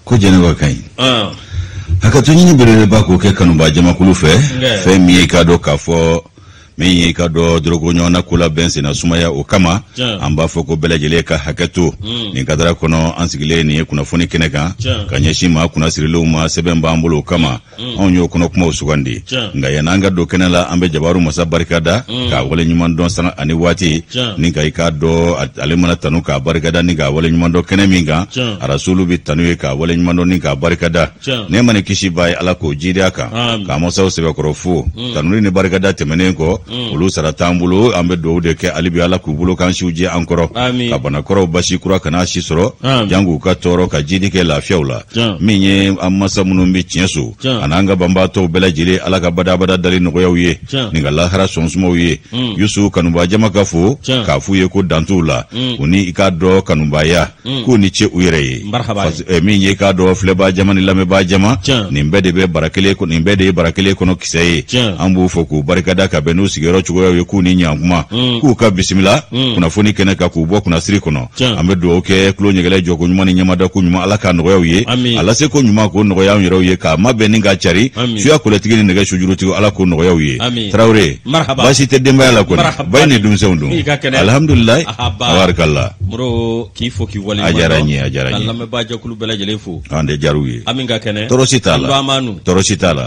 Ko jɛnɛba ka ɲi. Hakɛto ɲini belebeleba k'o kɛ kanubaa jamakulu fɛ. Fɛn min ye i k'a dɔn k'a fɔ min ye i k'a dɔn dɔrɔgɔ ɲɔgɔnna ko la bɛn senna sumaya o kama, an b'a fɔ ko bɛɛ lajɛlen ka hakɛ to nin kadara kɔnɔ. An sigilen nin ye kunnafoni kɛnɛ kan ka ɲɛsin maa kunnasirilenw ma. Sɛbɛn b'an bolo o kama, anw y'o kɔnɔ kumaw sugandi. Nka yan'an ka don kɛnɛ la, an bɛ jabaru masa barika da k'a wale ɲuman dɔn sanga ani waati ni ka i k'a dɔn ale mana tanu k'a barikada ni k'a wale ɲuman dɔn kɛnɛ min kan, arasulu bɛ tanu ye k'a wale ɲuman dɔn ni k'a barikada. Nɛɛma ni kisi b'a ye, Ala k'o jidi a kan k'a masaw sɛbɛkɔrɔ fo. Tanuni ni barikada tɛmɛnen kɔ, olu sara t'an bolo, an bɛ dugawu de kɛ hali bi, Ala k'u bolo k'an siw jɛ an kɔrɔ, ka banakɔrɔw basi kura kana si sɔrɔ jango ka tɔɔrɔ, ka jidi kɛ lafiyaw la. Min ye an masa minnu bɛ tiɲɛ so an'an ka banbaatɔw bɛɛ lajɛlen, Ala ka badabada dali nɔgɔyaw ye nin ka lahara sɔnsumaw ye. Yusu, kanubaa jama ka fo k'a f'u ye ko dantuw la u ni i k'a dɔn kanubaaya k'u ni ce u yɛrɛ ye. Min ye i k'a dɔn filɛbaa jama ni lamɛnbaa jama, nin bɛɛ de bɛ bara kelen, nin bɛɛ de ye bara kelen kɔnɔ kisɛ ye. An b'u fo k'u barikada ka bɛn n'u sigiyɔrɔ cogoyaw ye, k'u ni ɲankuma, k'u ka bisimila kunnafoni kɛnɛ kan, k'u bɔ kunnasiri kɔnɔ. An bɛ dugawu kɛ tulo ɲɛgɛlɛ jɔko ɲuman ni ɲɛmadako ɲuman, Ala k'a nɔgɔyaw ye, a lase ko ɲuman k'o nɔgɔya an yɛrɛw ye, k'a mabɛn ni k'a cari suya kɔlɛtigi ni nɛgɛ sujurutigi, Ala k'o nɔgɔyaw ye. Tarawele, baasi tɛ denbaya la kɔni? Bayi ni denmisɛnw dun? Alihamudulilayi, tabarikala. K'i fo k'i wale. A diyara n ye, a diyara n ye. Ka lamɛnbaa jɛkulu bɛɛ lajɛlen fo. An de diyar'u ye. Ami ka kɛnɛ. Tɔɔrɔ si t'a la. An don. Tɔɔrɔ si t'a la.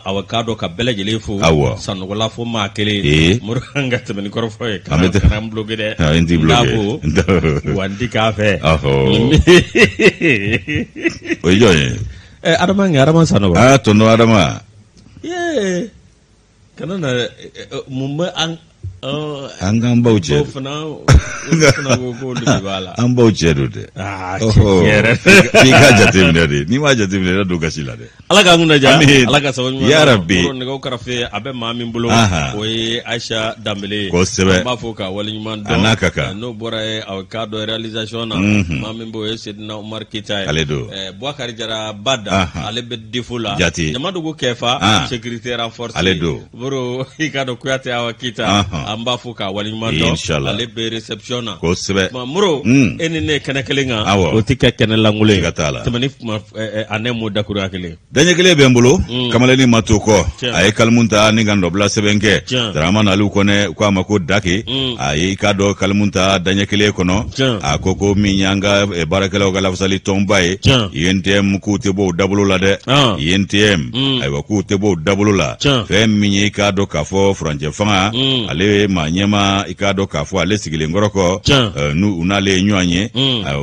Awa, k'a dɔn ka bɛɛ lajɛlen fo. Awɔ. Sanɔgɔla fo maa kelen. Ee. Moro, an ka tɛmɛ ni kɔrɔfɔ ye. An bɛ kana n bloqué dɛ. N t'i bloqué. N t'a fo. Wa n ti k'a fɛ. Ɔhɔ. O ye jɔn ye? Ɛ, Adama kɛ, Adama Sanɔgɔ. Aa, tonton Adama. Ee. Kana na mun bɛ an An k'an baw cɛ. Fana olu fana ko k'olu de b'a la. An baw cɛ don dɛ. Aa, cɛ yɛrɛ. F'i ka jateminɛ de, n'i m'a jateminɛ, i don gasi la dɛ. Ala k'an kunna diya. Amin. Ala ka sababu ɲuman. Ya Rabbi. Moro, nɛgɛw karafe a bɛ maa min bolo, o ye Ayisa Danbele ye. Kosɛbɛ. An b'a fɔ k'a waleɲuman dɔn. A n'a ka kan. N'o bɔra yen, a k'a dɔn réalisation na, maa min b'o ye Sedina Umar Keyita ye. Ale don. Bubakari Jara Bada, ale bɛ défaut la. Jate. Jamadugu Kɛfa, sécurité renforcée. Ale don. Moro, i k'a dɔn Kuyate Awa Keyita, an b'a fɔ k'a waleɲuman dɔn. Inshallah. Ale bɛ réception na. Kosɛbɛ. Moro, e ni ne ye kɛnɛ kelen kan. Awɔ. O tɛ kɛ kɛnɛ lankolon ye. Siga t'a la. Tɛmɛ ni kuma a ne m'o dakuruya kelen. Daɲɛ kelen bɛ n bolo. Kamalennin ma to kɔ, a ye kalimu ta ni ka nɔbila sɛbɛn kɛ. Daramani Aliyu Kɔnɛ ko a ma ko Dake, a ye i k'a dɔn kalimu ta daɲɛ kelen kɔnɔ. A ko ko min y'an ka baarakɛlaw ka lafasali tɔnba ye, UNTM, k'u tɛ bɔ o dabolo la dɛ. UNTM, ayiwa, k'u tɛ bɔ o dabolo la. Fɛn min ye i k'a dɔn k'a fɔ furancɛ fanga, ale ye maa ɲɛmaa, i k'a dɔn k'a fɔ ale sigilen kɔrɔ kɔ n'u n'ale ye ɲɔgɔn ye,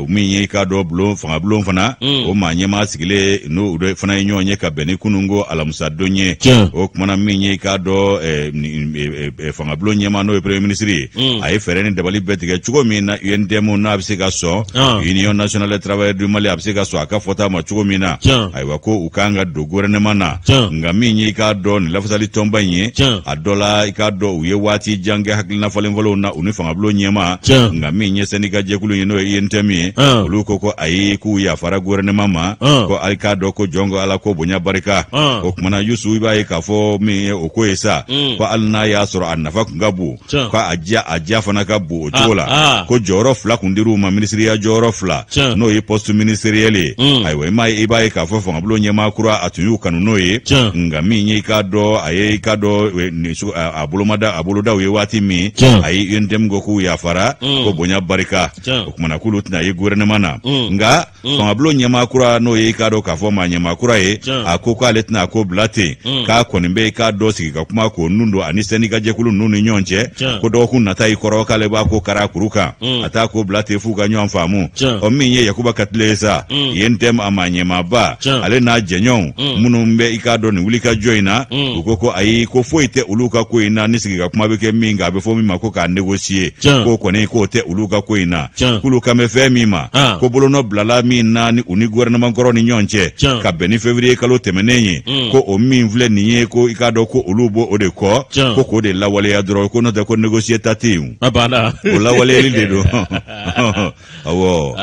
min ye i k'a dɔn bulon fanga bulon fana, o maa ɲɛmaa sigilen n'o de fana ye ɲɔgɔn ye ka bɛn ni kununko alamisa don ye. O kumana min ye i k'a dɔn fanga bulon ɲɛmaa, n'o ye premier ministre ye, a ye fɛɛrɛ ni dabali bɛɛ tigɛ cogo min na UNTM n'a bɛ se ka sɔn, Union nationale des travailleurs du Mali, a bɛ se ka sɔn a ka fɔta ma cogo min na. Ayiwa, ko u kan ka don gouvernement na. Nka min ye i k'a dɔn nin lafasali tɔnba in ye, a dɔ la i k'a dɔn u ye waati jan kɛ hakilina falenfalenw na u ni fangabulon ɲɛmaa. Nka min ye syndicat jɛkulu ye, n'o ye UNTM ye, olu ko ko ayi, k'u yafara gouvernement ma, ko i k'a dɔn ko jɔn ko Ala ko bonya barika. O kumana Yusu, i b'a ye k'a fɔ min ye o ko ye sa, ko hali n'a y'a sɔrɔ a nafa kun ka bon, ko a diya fana ka bon o cogo la, ko jɔyɔrɔ fila kun dir'u ma, minisiriya jɔyɔrɔ fila, n'o ye poste ministériel ye. Ayiwa, i m'a ye, i b'a ye k'a fɔ fangabulon ɲɛmaa kura a tun y'u kanu n'o ye. Nka min ye i k'a dɔn a ye i k'a dɔn a bolomada a bolodaw ye waati min, a ye UNTM ko k'u yafara, ko bonya barika. O kumana k'olu tɛna ye gouvernement na. Nka fangabulon ɲɛmaa kura, n'o ye i k'a dɔn k'a fɔ maa ɲɛmaa kura ye, a ko k'ale tɛna a ko bila ten, k'a kɔni bɛ i k'a dɔn sigi ka kuma k'o nun don ani syndicat jɛkulu ninnu ni ɲɔgɔn cɛ, ko dɔgɔkun nata i kɔrɔ k'ale b'a ko kari a kuru kan, a t'a ko bila ten f'u ka ɲɔgɔn faamu. Ɔ, min ye Yakuba Katile ye sa, UNTM a maa ɲɛmaaba, ale n'a jɛɲɔgɔnw minnu bɛ i k'a dɔn nin wulikajɔ in na, u ko ko ayi, ko foyi tɛ olu ka ko in na ni sigi ka kuma bɛ kɛ min kan, a bɛ fɔ min ma ko k'a négocier, k'o kɔni k'o tɛ olu ka ko in na, k'olu kan bɛ fɛn min ma, ko bolonɔ bilala min na ni u ni gouvernement kɔrɔ ni ɲɔgɔn cɛ ka bɛn ni février kalo tɛmɛnen ye, ko o min filɛ nin ye, ko i k'a dɔn ko olu b'o o de kɔ, ko k'o de lawaleya dɔrɔn, ko n'o tɛ ko négocier ta tɛ yen, o lawaleyali de don. Awɔ,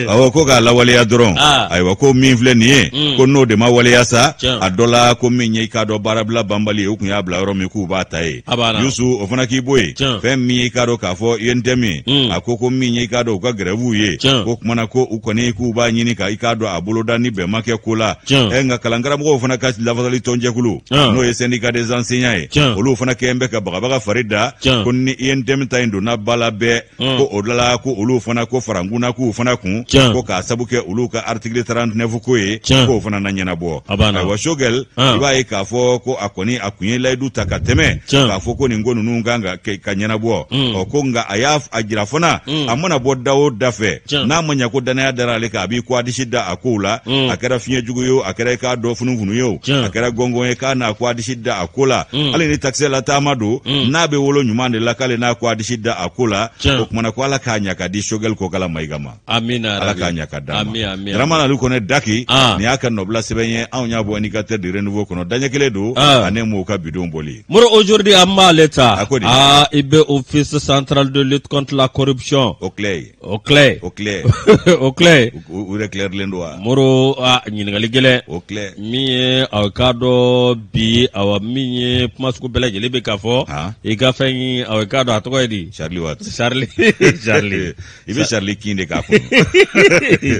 awɔ, ko k'a lawaleya dɔrɔn. Ayiwa, ko min filɛ nin ye, ko n'o de ma waleya sa, a dɔ la ko min ye i k'a dɔn baarabila banbali ye, u tun y'a bila yɔrɔ min k'u b'a ta ye, Yusu, o fana. fana k'i bɔ yen. Fɛn min ye, i k'a dɔn k'a fɔ UNTM ye, a ko ko min ye, i k'a dɔn, u ka grève ye, ko kumana ko u kɔni k'u b'a ɲini ka, i k'a dɔn, a boloda ni bɛn ma kɛ ko la. Nka kalankaramɔgɔw fana ka lafasali tɔnjɛkulu, n'o ye syndicat des enseignants ye, olu fana kɛn bɛ ka bagabaga fari da ko ni UNTM ta in donna ba la bɛɛ, ko o la ko olu fana ko farankun k'u fana kun, ko k'a sabu kɛ olu ka article 39 ko ye, k'o fana na ɲɛnabɔ. Ayiwa, Choguel, i b'a ye k'a fɔ ko a kɔni a kun ye layidu ta ka tɛmɛ k'a fɔ ko nin ko ninnu kan ka ɲɛnabɔ. Ɔ, ko nka a y'a a jira fana, a mana bɔ da o da fɛ, n'a ma ɲɛ ko danaya dara ale kan, a b'i ko a disi da a kow la, a kɛra fiɲɛ jugu ye o, a kɛra i k'a dɔn funufunu ye o, a kɛra gɔngɔn ye, k'a n'a ko a disi da a ko la, hali ni takisɛ la taama don, n'a bɛ wolo ɲuman de la, k'ale n'a ko a disi da a ko la. O kumana ko Ala k'a ɲa ka di Choguel Kokalla Maïga ma. Amina. Ala k'a ɲa ka d'a ma. Dramane Aliou Kone Daki, nin y'a ka nɔbila sɛbɛn ye, anw y'a bɔ Indicateur du Renouveau kɔnɔ, daɲɛ kelen don ani m'o ka bidon bɔli. Moro, aujourd'hui an b'ale ta. A ko di? Ah, i bɛ Office central de lutte contre la corruption. O clair. O clair. O clair. O clair. U yɛrɛ clairlen don wa? Moro, ah, ɲininkali gɛlɛn. O clair. Min ye, aw k'a dɔn bi, awa, min ye kuma sugu bɛɛ lajɛlen bɛ k'a fɔ i ka fɛn ye, aw k'a dɔn, a tɔgɔ ye di? Charlie Watt. Charlie, Charlie. I bɛ Charlie kin de k'a kunu.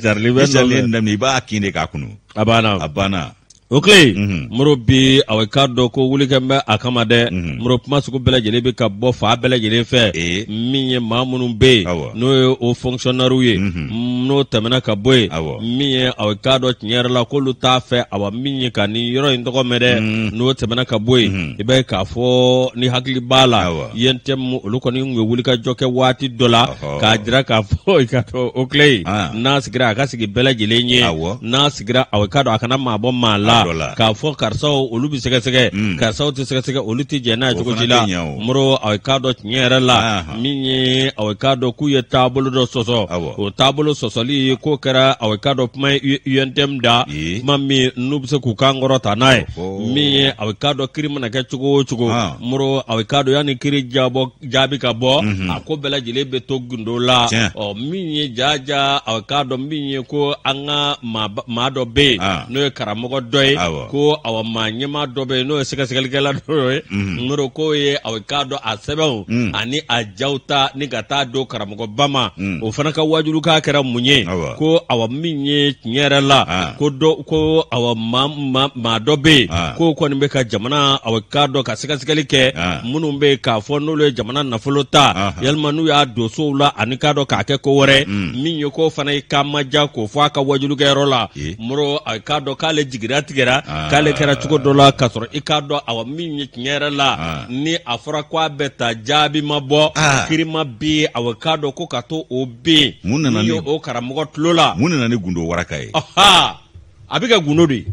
Charlie bɛ. Charlie daminɛ, i b'a kin de k'a kunu. A banna. A banna. O tile, Moro, bi aw k'a dɔn ko wulikɛ bɛ a kama dɛ. Moro, kuma sugu bɛɛ lajɛlen bɛ ka bɔ fa bɛɛ lajɛlen fɛ. Min ye maa minnu bɛ yen, n'o ye o fonctionnaire ye, n'o tɛmɛna ka bɔ yen, min ye, aw k'a dɔn, tiɲɛ yɛrɛ la, k'olu t'a fɛ, awa, min ye ka nin yɔrɔ in tɔgɔ mɛn dɛ. N'o tɛmɛna ka bɔ yen, i b'a ye k'a fɔ ni hakili b'a la, UNTM, olu kɔni tun ye wulikajɔ kɛ waati dɔ la k'a jira k'a fɔ i ka o tile ye, n'a sigira, a ka sigi bɛɛ lajɛlen ye, n'a sigira, aw k'a dɔn, a kana maa bɔ maa la k'a fɔ karisaw olu bɛ sɛgɛsɛgɛ, karisaw tɛ sɛgɛsɛgɛ, olu tɛ jɛn n'a ye cogo si la. Moro, aw k'a dɔn, tiɲɛ yɛrɛ la, min ye, aw k'a dɔn k'u ye taabolo dɔ sɔsɔ, o taabolo sɔsɔli k'o kɛra, aw k'a dɔn, kuma ye UNTM da, kuma min n'u bɛ se k'u kan kɔrɔta n'a ye. Min ye, aw k'a dɔn, kiri mana kɛ cogo o cogo, Moro, aw k'a dɔn, yanni kiri jabɔ jaabi ka bɔ, a ko bɛɛ lajɛlen bɛ to gundo la. Ɔ, min ye jaja, aw k'a dɔn, min ye ko an ka maa dɔ bɛ yen, n'o ye karamɔgɔ dɔ ye, ko awa, maa ɲɛmaa dɔ bɛ yen, n'o ye sɛgɛsɛgɛlikɛla dɔ ye, Moro, k'o ye, aw k'a dɔn, a sɛbɛnw ani a jaw ta ni ka taa don karamɔgɔba ma. O fana ka wajulukan kɛra mun ye? Ko awa, min ye tiɲɛ yɛrɛ la, ko dɔ ko awa, maa dɔ bɛ yen, k'o kɔni bɛ ka jamana, aw k'a dɔn, ka sɛgɛsɛgɛli kɛ, minnu bɛ yen k'a fɔ n'olu ye jamana nafolo ta, yalima n'u y'a don sow la ani k'a dɔn k'a kɛ ko wɛrɛ. Min ye k'o fana ye kan ma ja k'o fɔ a ka wajulikɛyɔrɔ la. Moro, a k'a dɔn k'ale jigira tigɛra, k'ale kɛra cogo dɔ la, k'a sɔrɔ i k'a dɔn, awa, min ye tiɲɛ yɛrɛ la, ni a fɔra ko a bɛ ta, jaabi ma bɔ, kiri ma bin, awa, k'a dɔn ko ka to o bin. Mun nana ni o karamɔgɔ tulo la? Mun nana ni gundo waraka ye? A bɛ kɛ gundo de ye.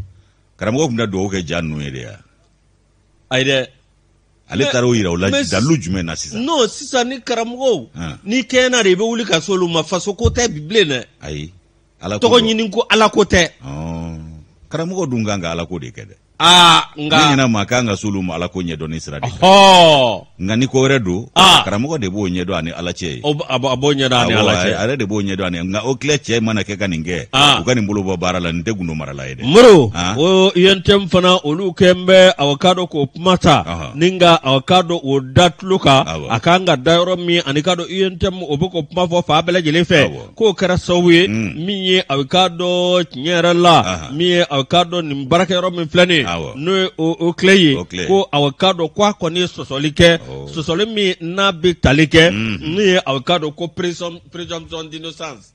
Karamɔgɔ tun bɛ dugawu kɛ ja ninnu ye de ya? Ayi dɛ. Ale taara o yira o la dalilu jumɛn na sisan? Non, sisan ni karamɔgɔw, n'i kɛɲɛna de, i bɛ wuli ka s'olu ma. Faso ko tɛ bi bilen dɛ. Ayi. Ala tɔgɔ ɲini ko ala ko tɛ. Karamɔgɔ dun kan ka ala ko de kɛ dɛ. Aa, nka ne ɲɛna, maa kan ka s'olu ma ala ko ɲɛdɔnni sira de kan. Nka ni ko wɛrɛ don, karamɔgɔ de b'o ɲɛdɔn ani ala cɛ ye. A b'o ɲɛdɔn ani ala cɛ. A yɛrɛ de b'o ɲɛdɔn ani. Nka o tile cɛ mana kɛ ka nin kɛ, u ka nin bolo bɔ baara la, nin tɛ gundo marala ye dɛ. Moro, o UNTM fana, olu kɛn bɛ, aw k'a dɔn, k'o kuma ta ni ka, aw k'a dɔn, o da tulo kan, a kan ka da yɔrɔ min, ani k'a dɔn UNTM, o bɛ k'o kuma fɔ fan bɛɛ lajɛlen fɛ, k'o kɛra sababu ye, min ye, a k'a dɔn, tiɲɛ yɛrɛ la, min ye, a k'a dɔn, nin baarakɛyɔrɔ min filɛ nin ye, n'o ye o tile ye, ko a k'a dɔn ko a kɔni ye sɔsɔli kɛ, sɔsɔli min n'a bɛ tali kɛ, min ye, a k'a dɔn, ko présomption d'innocence,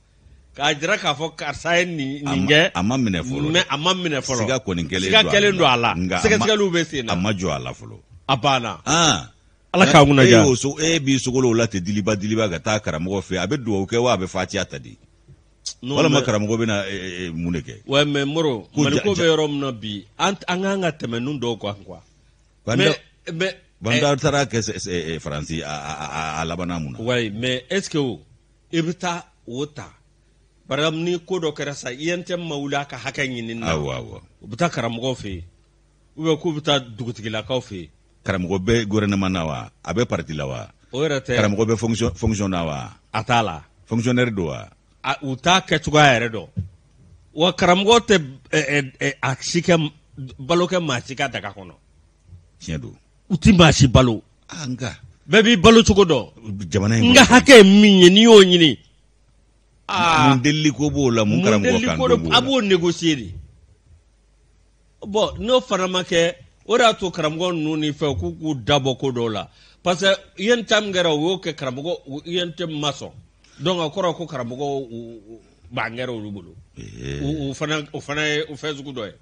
k'a jira k'a fɔ karisa ye nin kɛ. A ma minɛ fɔlɔ. Mais a ma minɛ fɔlɔ. Siga kɔni kɛlen. Siga kɛlen don a la, sɛgɛsɛgɛliw bɛ sen na. A ma jɔ a la fɔlɔ. A banna. Ala k'a kunna diya. E b'i sogolo o la ten, diliba diliba, ka taa karamɔgɔ fɛ, a bɛ dugawu kɛ wa, a bɛ fatiya ta di, walima karamɔgɔ bɛna mun de kɛ? Ouais, mais Moro, Mali ko bɛ yɔrɔ min na bi, an kan ka tɛmɛ ninnu dɔw kan quoi. Mais Bah N'Daw taara kɛ Faransi, a labanna mun na? Ouais, mais est ce que o i bɛ taa o ta, par exemple ni ko dɔ kɛra sa, UNTM ma wuli a ka hakɛ ɲini na, awɔ awɔ u bɛ taa karamɔgɔw fɛ yen ou bien k'u bɛ taa dugutigilakaw fɛ yen. Karamɔgɔ bɛ gouvernement na wa, a bɛ parti la wa? O yɛrɛ tɛ. Karamɔgɔ bɛ fonction na wa? A t'a la. Fonctionnaire don wa? U t'a kɛcogoya yɛrɛ dɔn wa. Karamɔgɔ tɛ a si kɛ balo kɛ maa si ka daga kɔnɔ. Tiɲɛ don. U ti maa si balo. Ah, nka Bɛɛ b'i balo cogo dɔn. Jamana in n ka hakɛ ye min ye, n'i y'o ɲini. Mun delili ko b'o la, mun karamɔgɔ kan b'o la? A b'o négocier de. Bon, n'o fana ma kɛ, o de y'a to karamɔgɔ ninnu ni fɛn k'u k'u dabɔ ko dɔw la, parce que UNTM kɛra, u y'o kɛ, karamɔgɔ UNTM ma sɔn. Donc a kɔrɔ ko karamɔgɔ ban kɛra olu bolo. O fana ye o fɛn sugu dɔ ye.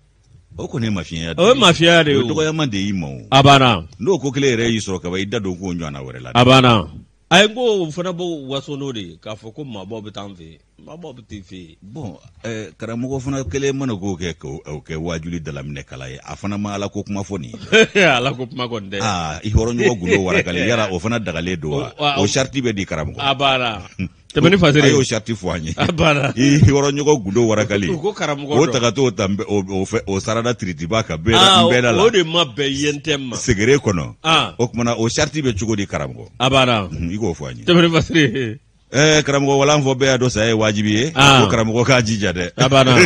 O kɔni ye mafiɲɛya. O ye mafiɲɛya de ye. O ye dɔgɔyama de y'i ma o. A banna. N'o ko kelen yɛrɛ y'i sɔrɔ kaban, i da don k'o ɲɔgɔnna wɛrɛ la. A banna. A ye n ko o fana b'o waso n'o de ye k'a fɔ ko maabaw bɛ taa an fɛ yen, maabaw bɛ t'i fɛ yen. Bon, karamɔgɔ fana kelen mana k'o kɛ, k'o kɛ waajuli dalaminɛ kala ye, a fana ma Ala ko kuma fɔ nin ye. Ala ko kuma kɔni tɛ. Aa, i hɔrɔnɲɔgɔn gundo warakali yala, o fana dagalen don wa? O sariti bɛ di karamɔgɔ. A banna. Tɛmɛ ni fasiri. A y'o sariti fɔ an ye. A banna. I hɔrɔnɲɔgɔn gundo warakali. Ko karamɔgɔ o ta ka t'o ta o fɛ o sarada tiritiba kan bɛɛ la. O de ma bɛn UNTM ma. Segere kɔnɔ. O kumana o sariti bɛ cogo di, karamɔgɔ? A banna. I k'o fɔ an ye. Tɛmɛ ni fasiri. Karamɔgɔ, walan fɔ bɛɛ y'a dɔn saya ye wajibi ye. Ko karamɔgɔ k'a jija dɛ. A banna.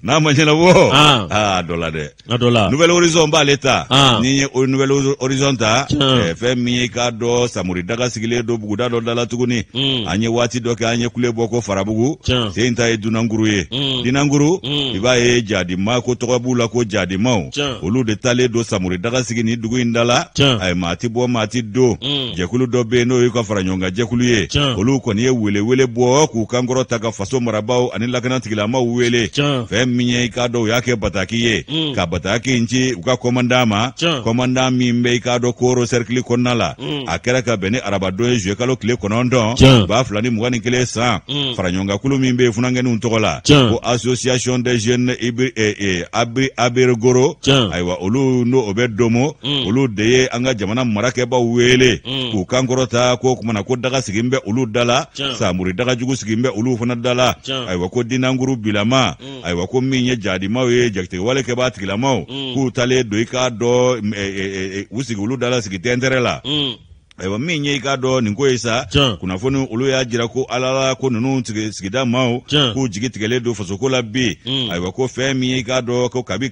N'a ma ɲɛnabɔ. Aa, dɔ la dɛ. A dɔ la. Nouvel Horizon b'ale ta. Ni ye o Nouvel Horizon ta, fɛn min ye k'a dɔn Samori daga sigilen don buguda dɔ da la tuguni. An ye waati dɔ kɛ, an ye kule bɔ ko Farabugu. Sen ta ye Dunankuru ye. Dunankuru, i b'a ye jadima ko tɔgɔ b'u la ko jadimaw. Olu de talen don Samori daga sigi nin dugu in da la. Ayi, maa ti bɔ, maa ti don. Jɛkulu dɔ bɛ yen, n'o y'u ka fara ɲɔgɔn kan jɛkulu ye. Olu kɔni ye welewele bɔ k'u kankɔrɔ ta ka faso marabaaw ani lakana tigilamaw wele. Fɛn min ye i k'a dɔn, u y'a kɛ bataki ye, ka bataki in ci u ka kɔmandan ma, kɔmandan min bɛ i k'a dɔn Koro sɛrikili kɔnɔna la. A kɛra ka bɛn ni arabadon ye, zuye kalo tile 9, 2021 san. Faraɲɔgɔnkankulu min bɛ yen funankɛninw tɔgɔ la ko Association des jeunes Abirigoro, ayiwa, olu n'o o bɛ Domo, olu de ye an ka jamana marakɛbaw wele k'u kankɔrɔ ta ko kumana ko daga sigi bɛ olu da la, Samori daga jugu sigi bɛ olu fana da la. Ayiwa, ko Dinankuru bilama, ayiwa, ko min ye jadimaw ye, jatigɛwale kɛbaa tigilamaw, k'u talen don i k'a dɔn u sigi olu da la sigi tɛntɛrɛ la. Ayiwa, min ye i k'a dɔn nin ko ye sa, kunnafoni olu y'a jira ko Ala la ko ninnu sigida maaw k'u jigi tigɛlen don fasoko la bi. Ayiwa, ko fɛn min ye i k'a dɔn ko kabi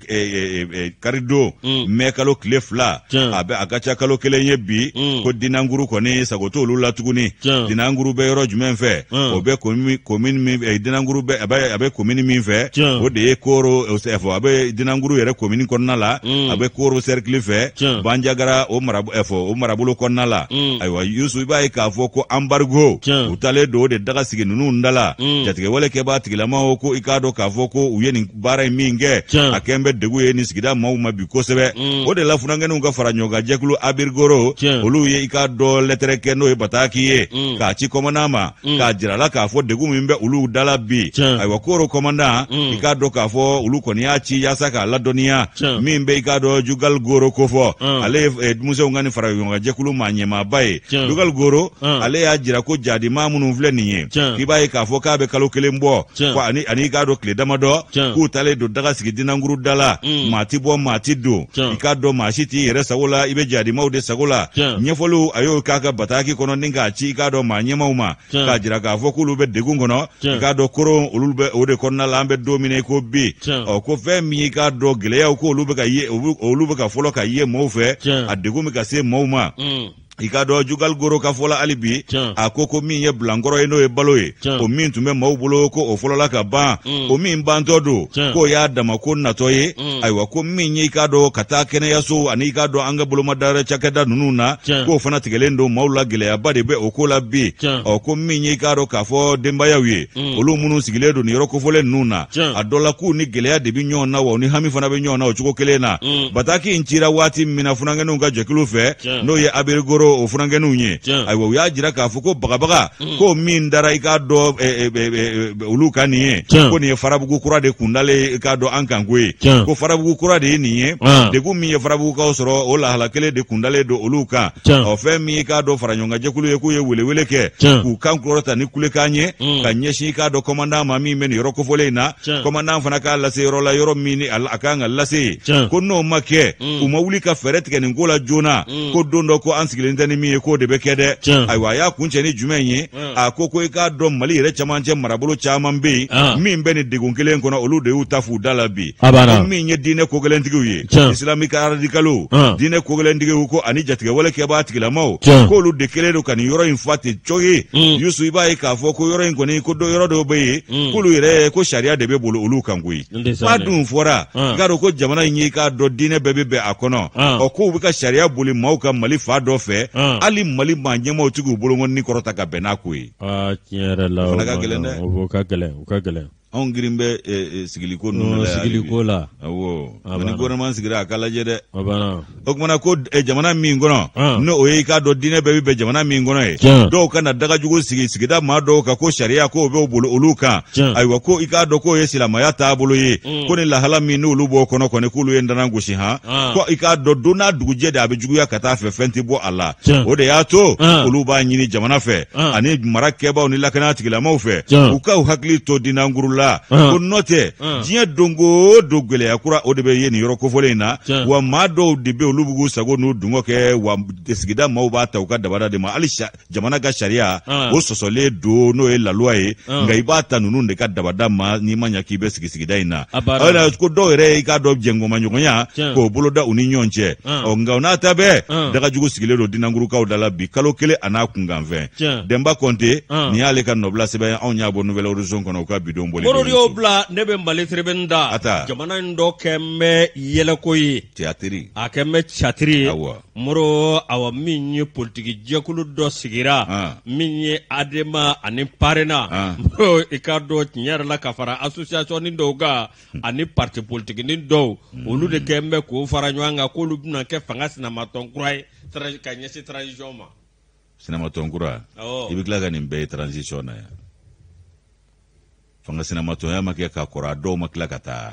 karidon mɛ kalo tile 2, a bɛ a ka ca kalo kelen ye bi, ko Dinankuru kɔni sago t'olu la tuguni. Dinankuru bɛ yɔrɔ jumɛn fɛ? O bɛ commune min, Dinankuru bɛ a bɛ commune min fɛ, o de ye Koro fɔ. A bɛ Dinankuru yɛrɛ commune kɔnɔna la, a bɛ Koro cercle fɛ, Banjagara o mara fɔ o marabolo kɔnɔna la. Ayiwa Yusu, i b'a ye k'a fɔ ko embargo u talen don o de daga sigi ninnu da la. Jatigɛwale kɛbaa tigilamaw ko i k'a dɔn k'a fɔ ko u ye nin baara in min kɛ, a kɛn bɛ degun ye nin sigida maaw ma bi kosɛbɛ. O de la funankɛninw ka fara ɲɔgɔn kan jɛkulu Abirigoro, olu ye i k'a dɔn lɛtɛrɛ kɛ, n'o ye bataki ye, k'a ci kɔmandan ma, k'a jira la k'a fɔ degun min bɛ olu da la bi. Ayiwa, Koro kɔmandan, i k'a dɔn k'a fɔ olu kɔni y'a ci yaasa k'a ladɔnniya min bɛ i k'a dɔn Jugal Goro kofɔ. Ale ye denmisɛnw ka nin fara ɲɔgɔn kan jɛkulu maa ɲɛmaaba ye. Jugal Goro, ale y'a jira ko jadima minnu filɛ nin ye, k'i b'a ye k'a fɔ k'a bɛ kalo kelen bɔ ko ani i k'a dɔn tile damadɔ, k'u talen don daga sigi Dinankuru da la, maa ti bɔ, maa ti don, i k'a dɔn maa si t'i yɛrɛ sago la, i bɛ jadimaw de sago la. Ɲɛfɔliw a y'o k'a ka bataki kɔnɔ ni k'a ci i k'a dɔn maa ɲɛmaw ma, k'a jira k'a fɔ k'olu bɛ degun kɔnɔ, i k'a dɔn koron olu bɛ o de kɔnɔna la an bɛ don min na i ko bi. Ɔ, ko fɛn min i k'a dɔn gɛlɛyaw k'olu bɛ ka ye, olu bɛ ka fɔlɔ ka ye maaw fɛ, a degun bɛ ka se maaw ma. I k'a dɔn Jugal Goro ka fɔ la hali bi, a ko min ye bilankɔrɔ ye, n'o ye balo ye, o min tun bɛ maaw bolo, ko o fɔlɔla ka ban, o min bantɔ don, k'o y'a dama ko natɔ ye. Ayiwa, ko min ye i k'a dɔn ka taa kɛnɛyaso ani i k'a dɔn an ka bolomadayɔrɔ cakɛda ninnu na, k'o fana tigɛlen don maaw la, gɛlɛyaba de bɛ o ko la bi. Ɔ, ko min ye i k'a dɔn k'a fɔ denbayaw ye, olu minnu sigilen don nin yɔrɔ kofɔlen ninnu na, a dɔ la k'u ni gɛlɛya de bɛ ɲɔgɔn na, wa u ni hami fana bɛ ɲɔgɔn na o cogo kelen na. Bataki in cira waati min na funankɛninw ka jɛkulu fɛ, n'o ye Abirigoro o funankɛninw ye, ayiwa, u y'a jira k'a fɔ ko bagabaga ko min dara i k'a dɔn olu kan nin ye, ko nin ye Farabugu kura de kundalen i k'a dɔn an kan ko ye, ko Farabugu kura de ye nin ye, degun min ye Farabugukaw sɔrɔ, o lahala kelen de kundalen don olu kan. Ɔ, fɛn min i k'a dɔn fara ɲɔgɔn kan jɛkulu ye, k'u ye welewele kɛ k'u kan kɔrɔta ni kulekan ye ka ɲɛsin i k'a dɔn kɔmandan ma min bɛ nin yɔrɔ kofɔlen in na. Kɔmandan fana k'a lase yɔrɔ la, yɔrɔ min ni a kan ka lase yen, ko n'o ma kɛ, u ma wuli ka fɛɛrɛ tigɛ nin ko la joona, ko don dɔ ko an sigilen girin tɛ ni min ye k'o de bɛ kɛ dɛ. Ayiwa, a y'a kuncɛ ni jumɛn ye? A ko ko i k'a dɔn, Mali yɛrɛ camancɛ marabolo caman bɛ yen min bɛ nin degun kelen kɔnɔ, olu de y'u ta f'u da la bi. Ko min ye diinɛ kogɛlɛntigiw ye, islamique radicaux, diinɛ kogɛlɛntigiw ko ani jatigɛwale kɛbaa tigilamaw, k'olu de kɛlen don ka nin yɔrɔ in fa ten cogo. Yusu, i b'a ye k'a fɔ ko yɔrɔ in kɔni, ko dɔ yɔrɔ dɔw bɛ yen k'olu yɛrɛ ko sariya de bɛ bolo olu kan koyi. K'a dun fɔra, i k'a dɔn ko jamana in ye, i k'a dɔn, diinɛ bɛɛ bɛ bɛn a kɔnɔ. Ɔ, k'u bɛ ka sariya boli maaw kan Mali fan dɔ fɛ, hali Mali maa ɲɛmaaw ti k'u bolokɔni kɔrɔta ka bɛn n'a ko ye. Tiɲɛ yɛrɛ la, o fana ka gɛlɛn dɛ. O ka gɛlɛn, o ka gɛlɛn. Anw girin bɛ sigiliko ninnu la. Sigiliko la. Awɔ, ni gouvernement sigira, a ka lajɛ dɛ. O kumana ko jamana min kɔnɔ, n'o o ye, i k'a dɔn, diinɛ bɛɛ bɛ bɛn jamana min kɔnɔ ye, dɔw ka na dagajugu sigi sigida maa dɔw kan ko sariya k'o b'o bolo olu kan. Ayiwa, ko i k'a dɔn k'o ye silamɛya taabolo ye, ko ni lahala min n'olu b'o kɔnɔ kɔni, k'olu ye ntanan gosi han. Ko i k'a dɔn, don n'a dugujɛ de a bɛ juguya ka taa fɛ, fɛn tɛ bɔ a la. O de y'a to olu b'a ɲini jamana fɛ ani mara kɛbaaw ni lakana tigilamaw fɛ, u k'u hakili to dinankuru la, ko n'o tɛ, diɲɛ don o don gɛlɛya kura o de bɛ ye nin yɔrɔ kofɔlen in na. Wa maa dɔw de bɛ, olu b'u sago n'u dungɔ kɛ, wa sigida maaw b'a ta u ka dabada de ma. Hali jamana ka sariya o sɔsɔlen don, n'o ye la loi ye, nka i b'a ta ninnu de ka dabada ma n'i ma ɲɛ k'i bɛ sigi sigida in na. Ko dɔw yɛrɛ, i k'a dɔn, jɛngɔmaɲɔgɔnya k'o boloda u ni ɲɔgɔn cɛ. Ɔ, nka o n'a ta bɛɛ, dagajugu sigilen don dinankurukaw da la bi, kalo kelen a n'a kunkanfɛn. Denba Kɔnte, nin y'ale ka nɔbila sɛbɛn, anw y'a bɔ Nouvel Horizon kɔnɔ, u ka bidon bɔli. Moro y'o bila, ne bɛ Mali Tribune da. Jamana in dɔ kɛ bɛ yɛlɛko ye. Théâtre. A kɛ bɛ théâtre ye. Moro, awa, min ye politiki jɛkulu dɔ sigira, min ye ADEMA ani PARENA, Moro, i k'a dɔn tiɲɛ yɛrɛ la, ka fara association ni dɔw kan ani parti politique ni dɔw, olu de kɛlen bɛ k'o fara ɲɔgɔn kan k'olu bɛna kɛ fanga sinamatɔn kura ye ka ɲɛsin transition ma. Sinamatɔn kura? I bɛ tila ka nin bɛɛ ye transition na yan. Fanga sinamatɔnya ma kɛ ka kɔrɔ, a dɔw ma tila ka taa.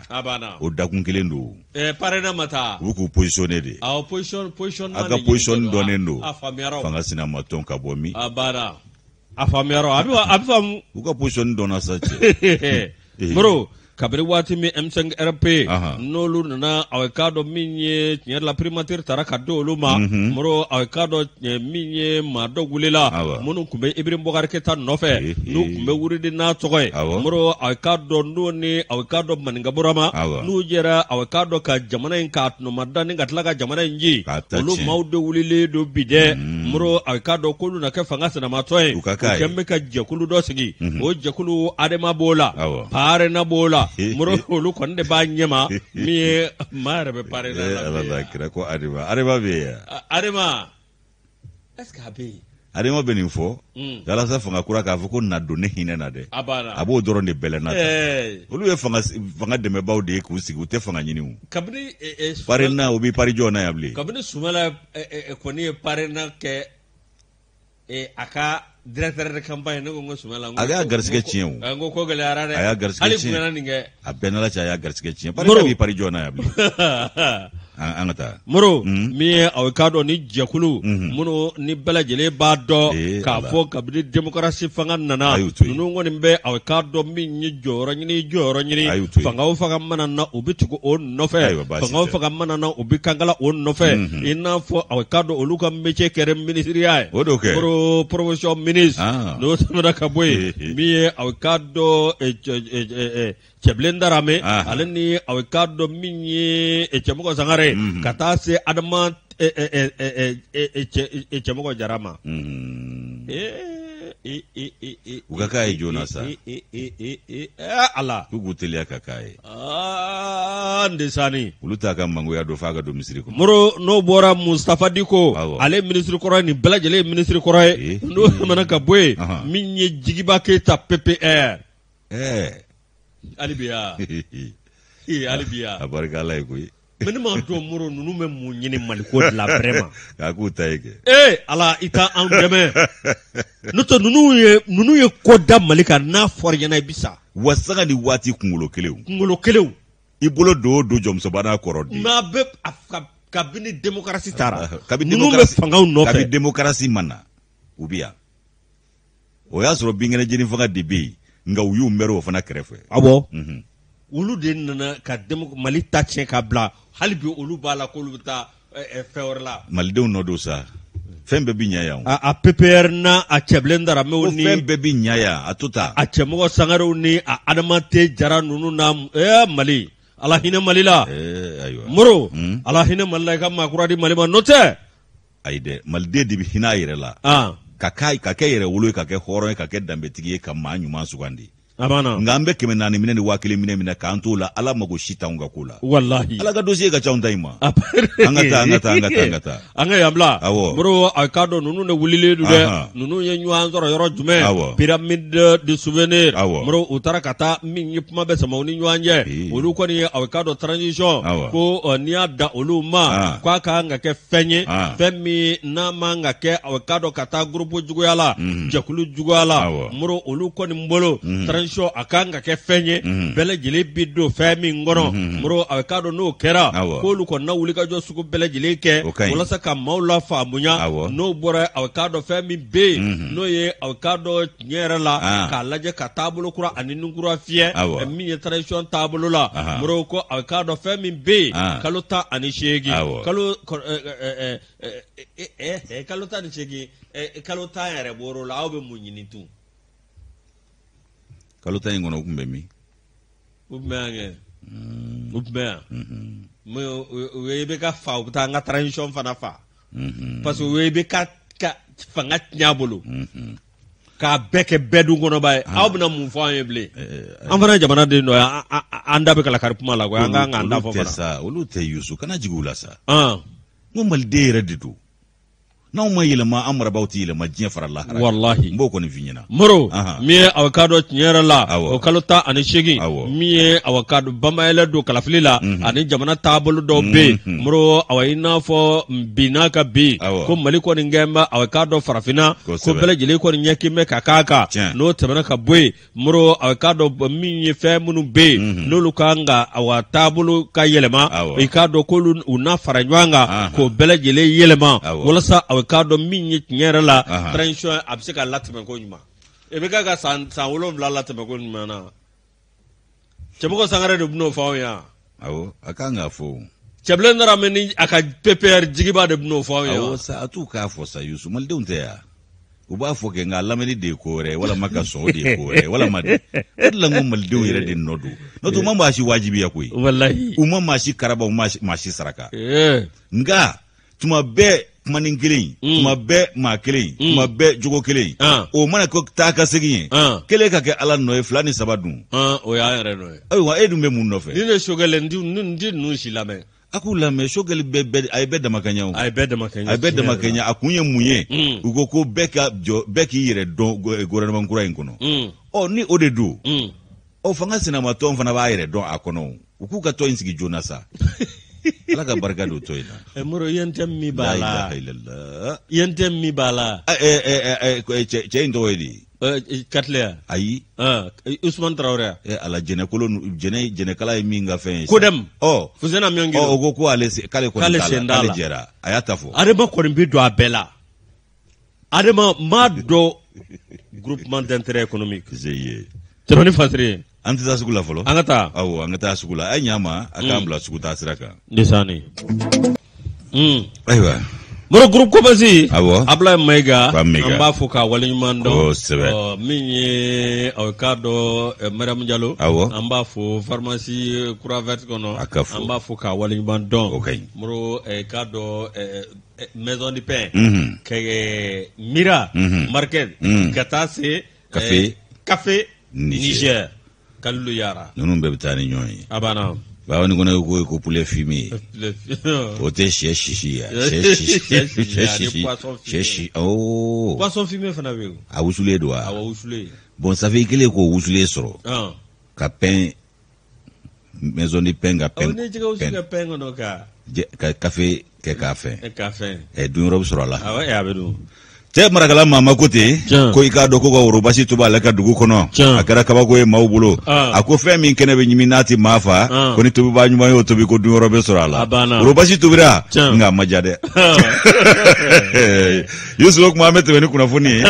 O dakun kelen don. PARENA ma taa. U bɛ k'u positionner de. Awɔ, position positionnement. A ka position dɔnnen don. Fanga sinamatɔn ka bɔ min? A banna, a faamuyara, a bɛ faamu. U ka position dɔnna sa, cɛ. Moro, kabini waati min M5 RP n'olu nana, a k'a dɔn min ye tiɲɛ yɛrɛ la, primature taara ka di olu ma. Moro, a k'a dɔn min ye, maa dɔ wulila minnu tun bɛ Ibrahim Boubacar Keita nɔfɛ, n'u tun bɛ wurudi n'a tɔgɔ ye. Moro, a k'a dɔn n'o ni a k'a dɔn Maninka Burama, n'u jɛra, a k'a dɔn ka jamana in k'a tɔnɔmada ni ka tila ka jamana in ci, olu maaw de wulilen don bi dɛ. Moro, a k'a dɔn k'olu na kɛ fanga sinamatɔn ye. U kɛlen bɛ ka jɛkulu dɔ sigi. O jɛkulu, ADEMA b'o la, PARENA b'o la. Moro, olu kɔni de b'a ɲɛma. Min ye maa yɛrɛ bɛ PARENA la. Ala la kira ko ADEMA, ADEMA bɛ yen. ADEMA, est ce que a bɛ yen? ADEMA bɛ nin fɔ walasa fanga kura k'a fɔ ko na don ne hinɛ na dɛ. A b'o dɔrɔn de bɛlɛnna. Olu ye fanga dɛmɛbaaw de ye k'u sigi, u tɛ fanga ɲini o. Kabini PARENA, o bɛ pari jɔ na yan bilen. Kabini Sumala kɔni ye PARENA kɛ a ka directeur de campagne, ne ko n ko Sumala. A y'a garisɛgɛ tiɲɛ o. N ko ko gɛlɛyara dɛ. A y'a garisɛgɛ tiɲɛ. Hali kun kana nin kɛ. A bɛɛ n'Ala cɛ, a y'a garisɛgɛ tiɲɛ. PARENA bɛ pari jɔ na yan bilen. An ka taa. Moro, min ye aw k'a dɔn ni jɛkulu minnu ni bɛɛ lajɛlen b'a dɔn k'a fɔ kabini démocratie fanga nana, ninnu kɔni bɛ, aw k'a dɔn min ye jɔyɔrɔ ɲini, jɔyɔrɔ ɲini, fanga o fanga mana na, u bɛ tugu o nɔfɛ, fanga o fanga mana na, u bɛ kankala o nɔfɛ, i n'a fɔ aw k'a dɔn olu ka métier kɛra minisiriya ye. O don kɛ. Moro, promotion ministre, n'o tɛmɛna ka bɔ yen, min ye aw k'a dɔn Cɛbilen Darame, ale ni aw k'a dɔn min ye Cɛmɔgɔ Sangare, ka taa se Adama Cɛmɔgɔ Jara ma. U ka k'a ye joona sa. Ala. K'u k'u teliya ka k'a ye. N desani. Olu t'a ka mangoya dɔn f'a ka don misiri kɔnɔ. Moro, n'o bɔra, Mustafa Diko, ale minisiri kɔrɔ ye, nin bɛɛ lajɛlen ye minisiri kɔrɔ ye. N'o tɛmɛna ka bɔ yen, min ye Jigiba Keyita, PPR. Hali bi ya. Hali bi ya. A barika Ala ye koyi. Mais ne m'a dɔn, Moro, ninnu bɛ mun ɲini Maliko de la vraiment? K'a k'u ta ye kɛ. Ee Ala, i ka anw dɛmɛ. N'o tɛ, ninnu ye ko da Mali kan, n'a fɔra ɲɛna, i bɛ sa. Wa sanga ni waati, kunkolo kelenw. Kunkolo kelenw. I bolo don o don jɔnmusoba n'a kɔrɔ de. Mais a bɛ kabini démocratie taara. Ninnu bɛ fangaw nɔfɛ. Kabi démocratie ma na, u bɛ yan. O y'a sɔrɔ binkɛnɛ jeni fanga de bɛ yen, nka u y'u mɛrɛ o fana kɛrɛfɛ. Awɔ. Olu de nana ka Mali ta tiɲɛ ka bila. Hali bi olu b'a la k'olu bɛ taa fɛn wɛrɛ la. Malidenw nɔ don sa. Fɛn bɛɛ bi ɲa yan. A PPR n'a a Cɛbilen Daramew ni. Ko fɛn bɛɛ bi ɲa yan, a to tan. A Cɛmɔgɔ Sangarew ni a Adama T Jara ninnu na Mali. Ala hinɛ Mali la. Ayiwa. Moro. Ala hinɛ Mali la, i ka maa kura di Mali ma, n'o tɛ. Ayi dɛ, Maliden de bɛ hinɛ a yɛrɛ la. Ka kɛ yɛrɛ wolo ye, ka kɛ hɔrɔn ye, ka kɛ danbetigi ye, ka maa ɲuman sugandi. A banna. Nka an bɛ 400 minɛ ni 1000 minɛ minɛ k'an t'o la, Ala mago si t'anw ka ko la. Walahi. Ala ka dossier ka ca anw ta in ma. An ka taa, an ka taa, an ka taa, an ka taa. An ka yan bila. Awɔ. Moro, a k'a dɔn ninnu de wulilen don dɛ. Ninnu ye ɲɔgɔn sɔrɔ yɔrɔ jumɛn? Awɔ. Pyramide du souvenir. Awɔ. Moro, u taara ka taa min ye kuma bɛ sama u ni ɲɔgɔn cɛ. Olu kɔni ye a k'a dɔn transition. Awɔ. Ko n'i y'a da olu ma. K'a ka kan ka kɛ fɛn ye. Fɛn min n'a man ka kɛ a k'a dɔn ka taa groupe juguya la. Jɛkulu juguya la. Awɔ. Moro, olu kɔni bolo. Transition a kan ka kɛ fɛn ye. Bɛɛ lajɛlen bi don fɛn min kɔnɔ. Moro, a k'a dɔn n'o kɛra. Awɔ. K'olu kɔni na wulikajɔ sugu bɛɛ lajɛlen kɛ. O ka ɲi. Walasa ka maaw lafaamuya. Awɔ. N'o bɔra a k'a dɔn fɛn min bɛ yen. N'o ye a k'a dɔn tiɲɛ yɛrɛ la. K'a lajɛ ka taabolo kura ani nunkura fiyɛ. Awɔ. Min ye transition taabolo la. Moro ko a k'a dɔn fɛn min bɛ yen. Kalo 18. Awɔ. Kalo kalo 18, kalo 10 yɛrɛ bɔr'o la, aw bɛ mun ɲini tun? Kalo 10 in kɔnɔ, u tun bɛ min? U tun bɛ yan kɛ. U tun bɛ yan. Mais u ye IBK fa, u bɛ taa an ka transition fana fa. Parce que u ye IBK ka fanga tiɲɛ a bolo. K'a bɛɛ kɛ bɛɛ dun kɔnɔba ye. Aw bɛna mun fɔ an ye bilen? An fana ye jamanaden dɔ ye, an da bɛ kalakari kuma la koyi, an kan k'an da fɔ Olu tɛ fana. sa, olu tɛ Yusu, kana jigin u la sa. N ko Maliden yɛrɛ de don. N'anw ma yɛlɛma, an marabaaw tɛ yɛlɛma, diɲɛ fara lahara. Walahi. N b'o kɔni f'i ɲɛna. Moro, min ye aw k'a dɔn tiɲɛ yɛrɛ la, Awɔ. o kalo 18, Awɔ. min ye aw k'a dɔn bamayɛlɛ don kalafili la, ani jamana taabolo dɔw bɛ yen. Moro, awa i n'a fɔ bi n'a ka bi, Awɔ. ko Mali kɔni kɛn bɛ aw k'a dɔn farafinna, ko Kosɛbɛ. bɛɛ lajɛlen kɔni ɲɛkin bɛ ka k'a kan. Tiɲɛ. N'o tɛmɛna ka bɔ yen, Moro, aw k'a dɔn min ye fɛn minnu bɛ yen, n'olu kan ka awa taabolo ka yɛlɛma, Awɔ. i k'a dɔn k'olu u na fara ɲɔgɔn kan, k'o bɛɛ lajɛlen yɛlɛma, walasa aw k'a dɔn min ye tiɲɛ yɛrɛ la, transition a bɛ se ka latɛmɛ ko ɲuman. I bɛ ka san 7 latɛmɛ ko ɲuman na. Cɛmɔgɔ Sangare de bɛn'o fɔ anw ye yan. Awɔ, a kan k'a fɔ. Cɛbilen Darame ni a ka PPR jigiba de bɛn'o fɔ anw ye. Awɔ sa, a t'u k'a fɔ sa Yusu, Malidenw tɛ yan. U b'a fɔ kɛ, nka a lamɛnni de ye ko wɛrɛ ye, walama ka sɔn o de ye ko wɛrɛ ye, walama de. O de la n ko Malidenw yɛrɛ de nɔ don. N'o tɛ u ma maa si wajibiya koyi. Walahi. U ma maa si karaba, u ma maa si saraka. Nka tuma bɛɛ kumanin kelen, tuma bɛɛ maa kelen, tuma bɛɛ jogo kelen. O mana ko taa ka segin ye. Kelen ka kɛ Ala nɔ ye, 2 ni 3 dun. O y'an yɛrɛ nɔ ye. Ayiwa, e dun bɛ mun nɔfɛ? Ni ne Sogɛl, n ti ninnu si lamɛn. A k'u lamɛn, Sogɛl bɛɛ a ye bɛɛ damakɛɲɛ o. A ye bɛɛ damakɛɲɛ. A ye bɛɛ damakɛɲɛ, a kun ye mun ye? U ko ko bɛɛ ka jɔ, bɛɛ k'i yɛrɛ dɔn gouvernement kura in kɔnɔ. Ɔ ni o de don. Ɔ fanga sinamatɔn fana b'a yɛrɛ dɔn a kɔnɔ. U k'u ka tɔn in sigi joona sa. Ala ka barika don tɔn in na. Moro, UNTM min b'a la. La ilaha illallah. UNTM min b'a la. Cɛ in tɔgɔ ye di? Katile. Ayi. Usman Traoré. Ala jɛnɛkolo jɛnɛkala ye min ka fɛn ye. Kodem. Ɔ. Fusena Miangilo. Ɔ, o ko ko ale k'ale kɔni t'a la, k'ale jɛra. A y'a ta fɔ. Adama kɔni bɛ don a bɛɛ la. Adama m'a dɔn groupement d'intérêt économique. GIE. Tɛmɛ ni fasiri ye. An tɛ taa sugu la fɔlɔ. An ka taa. Awɔ, an ka taa sugu la. A ye ɲ'a ma, a k'an bila sugu taa sira kan. Ndesani. Ayiwa. Moro, groupe Kobasi. Awɔ. Ablaye Mayiga. An b'a fo k'a waleɲuman dɔn. Kosɛbɛ. Min ye aw k'a dɔn Mariam Jalo. Awɔ. An b'a fo pharmacie Croix Verte kɔnɔ. A ka fo. An b'a fo k'a waleɲuman dɔn. O ka ɲi. Moro, k'a dɔn Maison du Pain. Kɛ Mira. Market. Ka taa se. Café. Café Niger. Kalilu Yara. Ninnu bɛɛ bɛ taa ni ɲɔgɔn ye. A banna. Báwo ni kɔnɔ ko ko poulet fumé. O tɛ sɛ sisi ye. Sɛ sisi. Sɛ si. Oh. Poisson fumé fana bɛ yen. A wusulen don wa? Awɔ, wusulen. Bon, ça fait i kɛlen k'o wusulen sɔrɔ. Ka pain maison de pain ka pain. Awɔ, ni jɛgɛ wusu ka pain kɔnɔ ka. Ka café kɛ k'a fɛn. K'a fɛn. Ɛ, dun yɔrɔ bɛ sɔrɔ a la. Awɔ, a bɛ dun. Cɛ marakala maama ko ten ko i k'a dɔn ko ka worobasi tobi ale ka dugu kɔnɔ, a kɛra kabako ye maaw bolo. A ko fɛn min kɛnɛ bɛ ɲimi n'a tɛ maa fa, ko ni tobibaa ɲuman y'o tobi, ko dun yɔrɔ bɛ sɔrɔ a la. Worobasi tobira, nka a ma diya dɛ. Yusu, o kuma an bɛ tɛmɛ ni kunnafoni ye.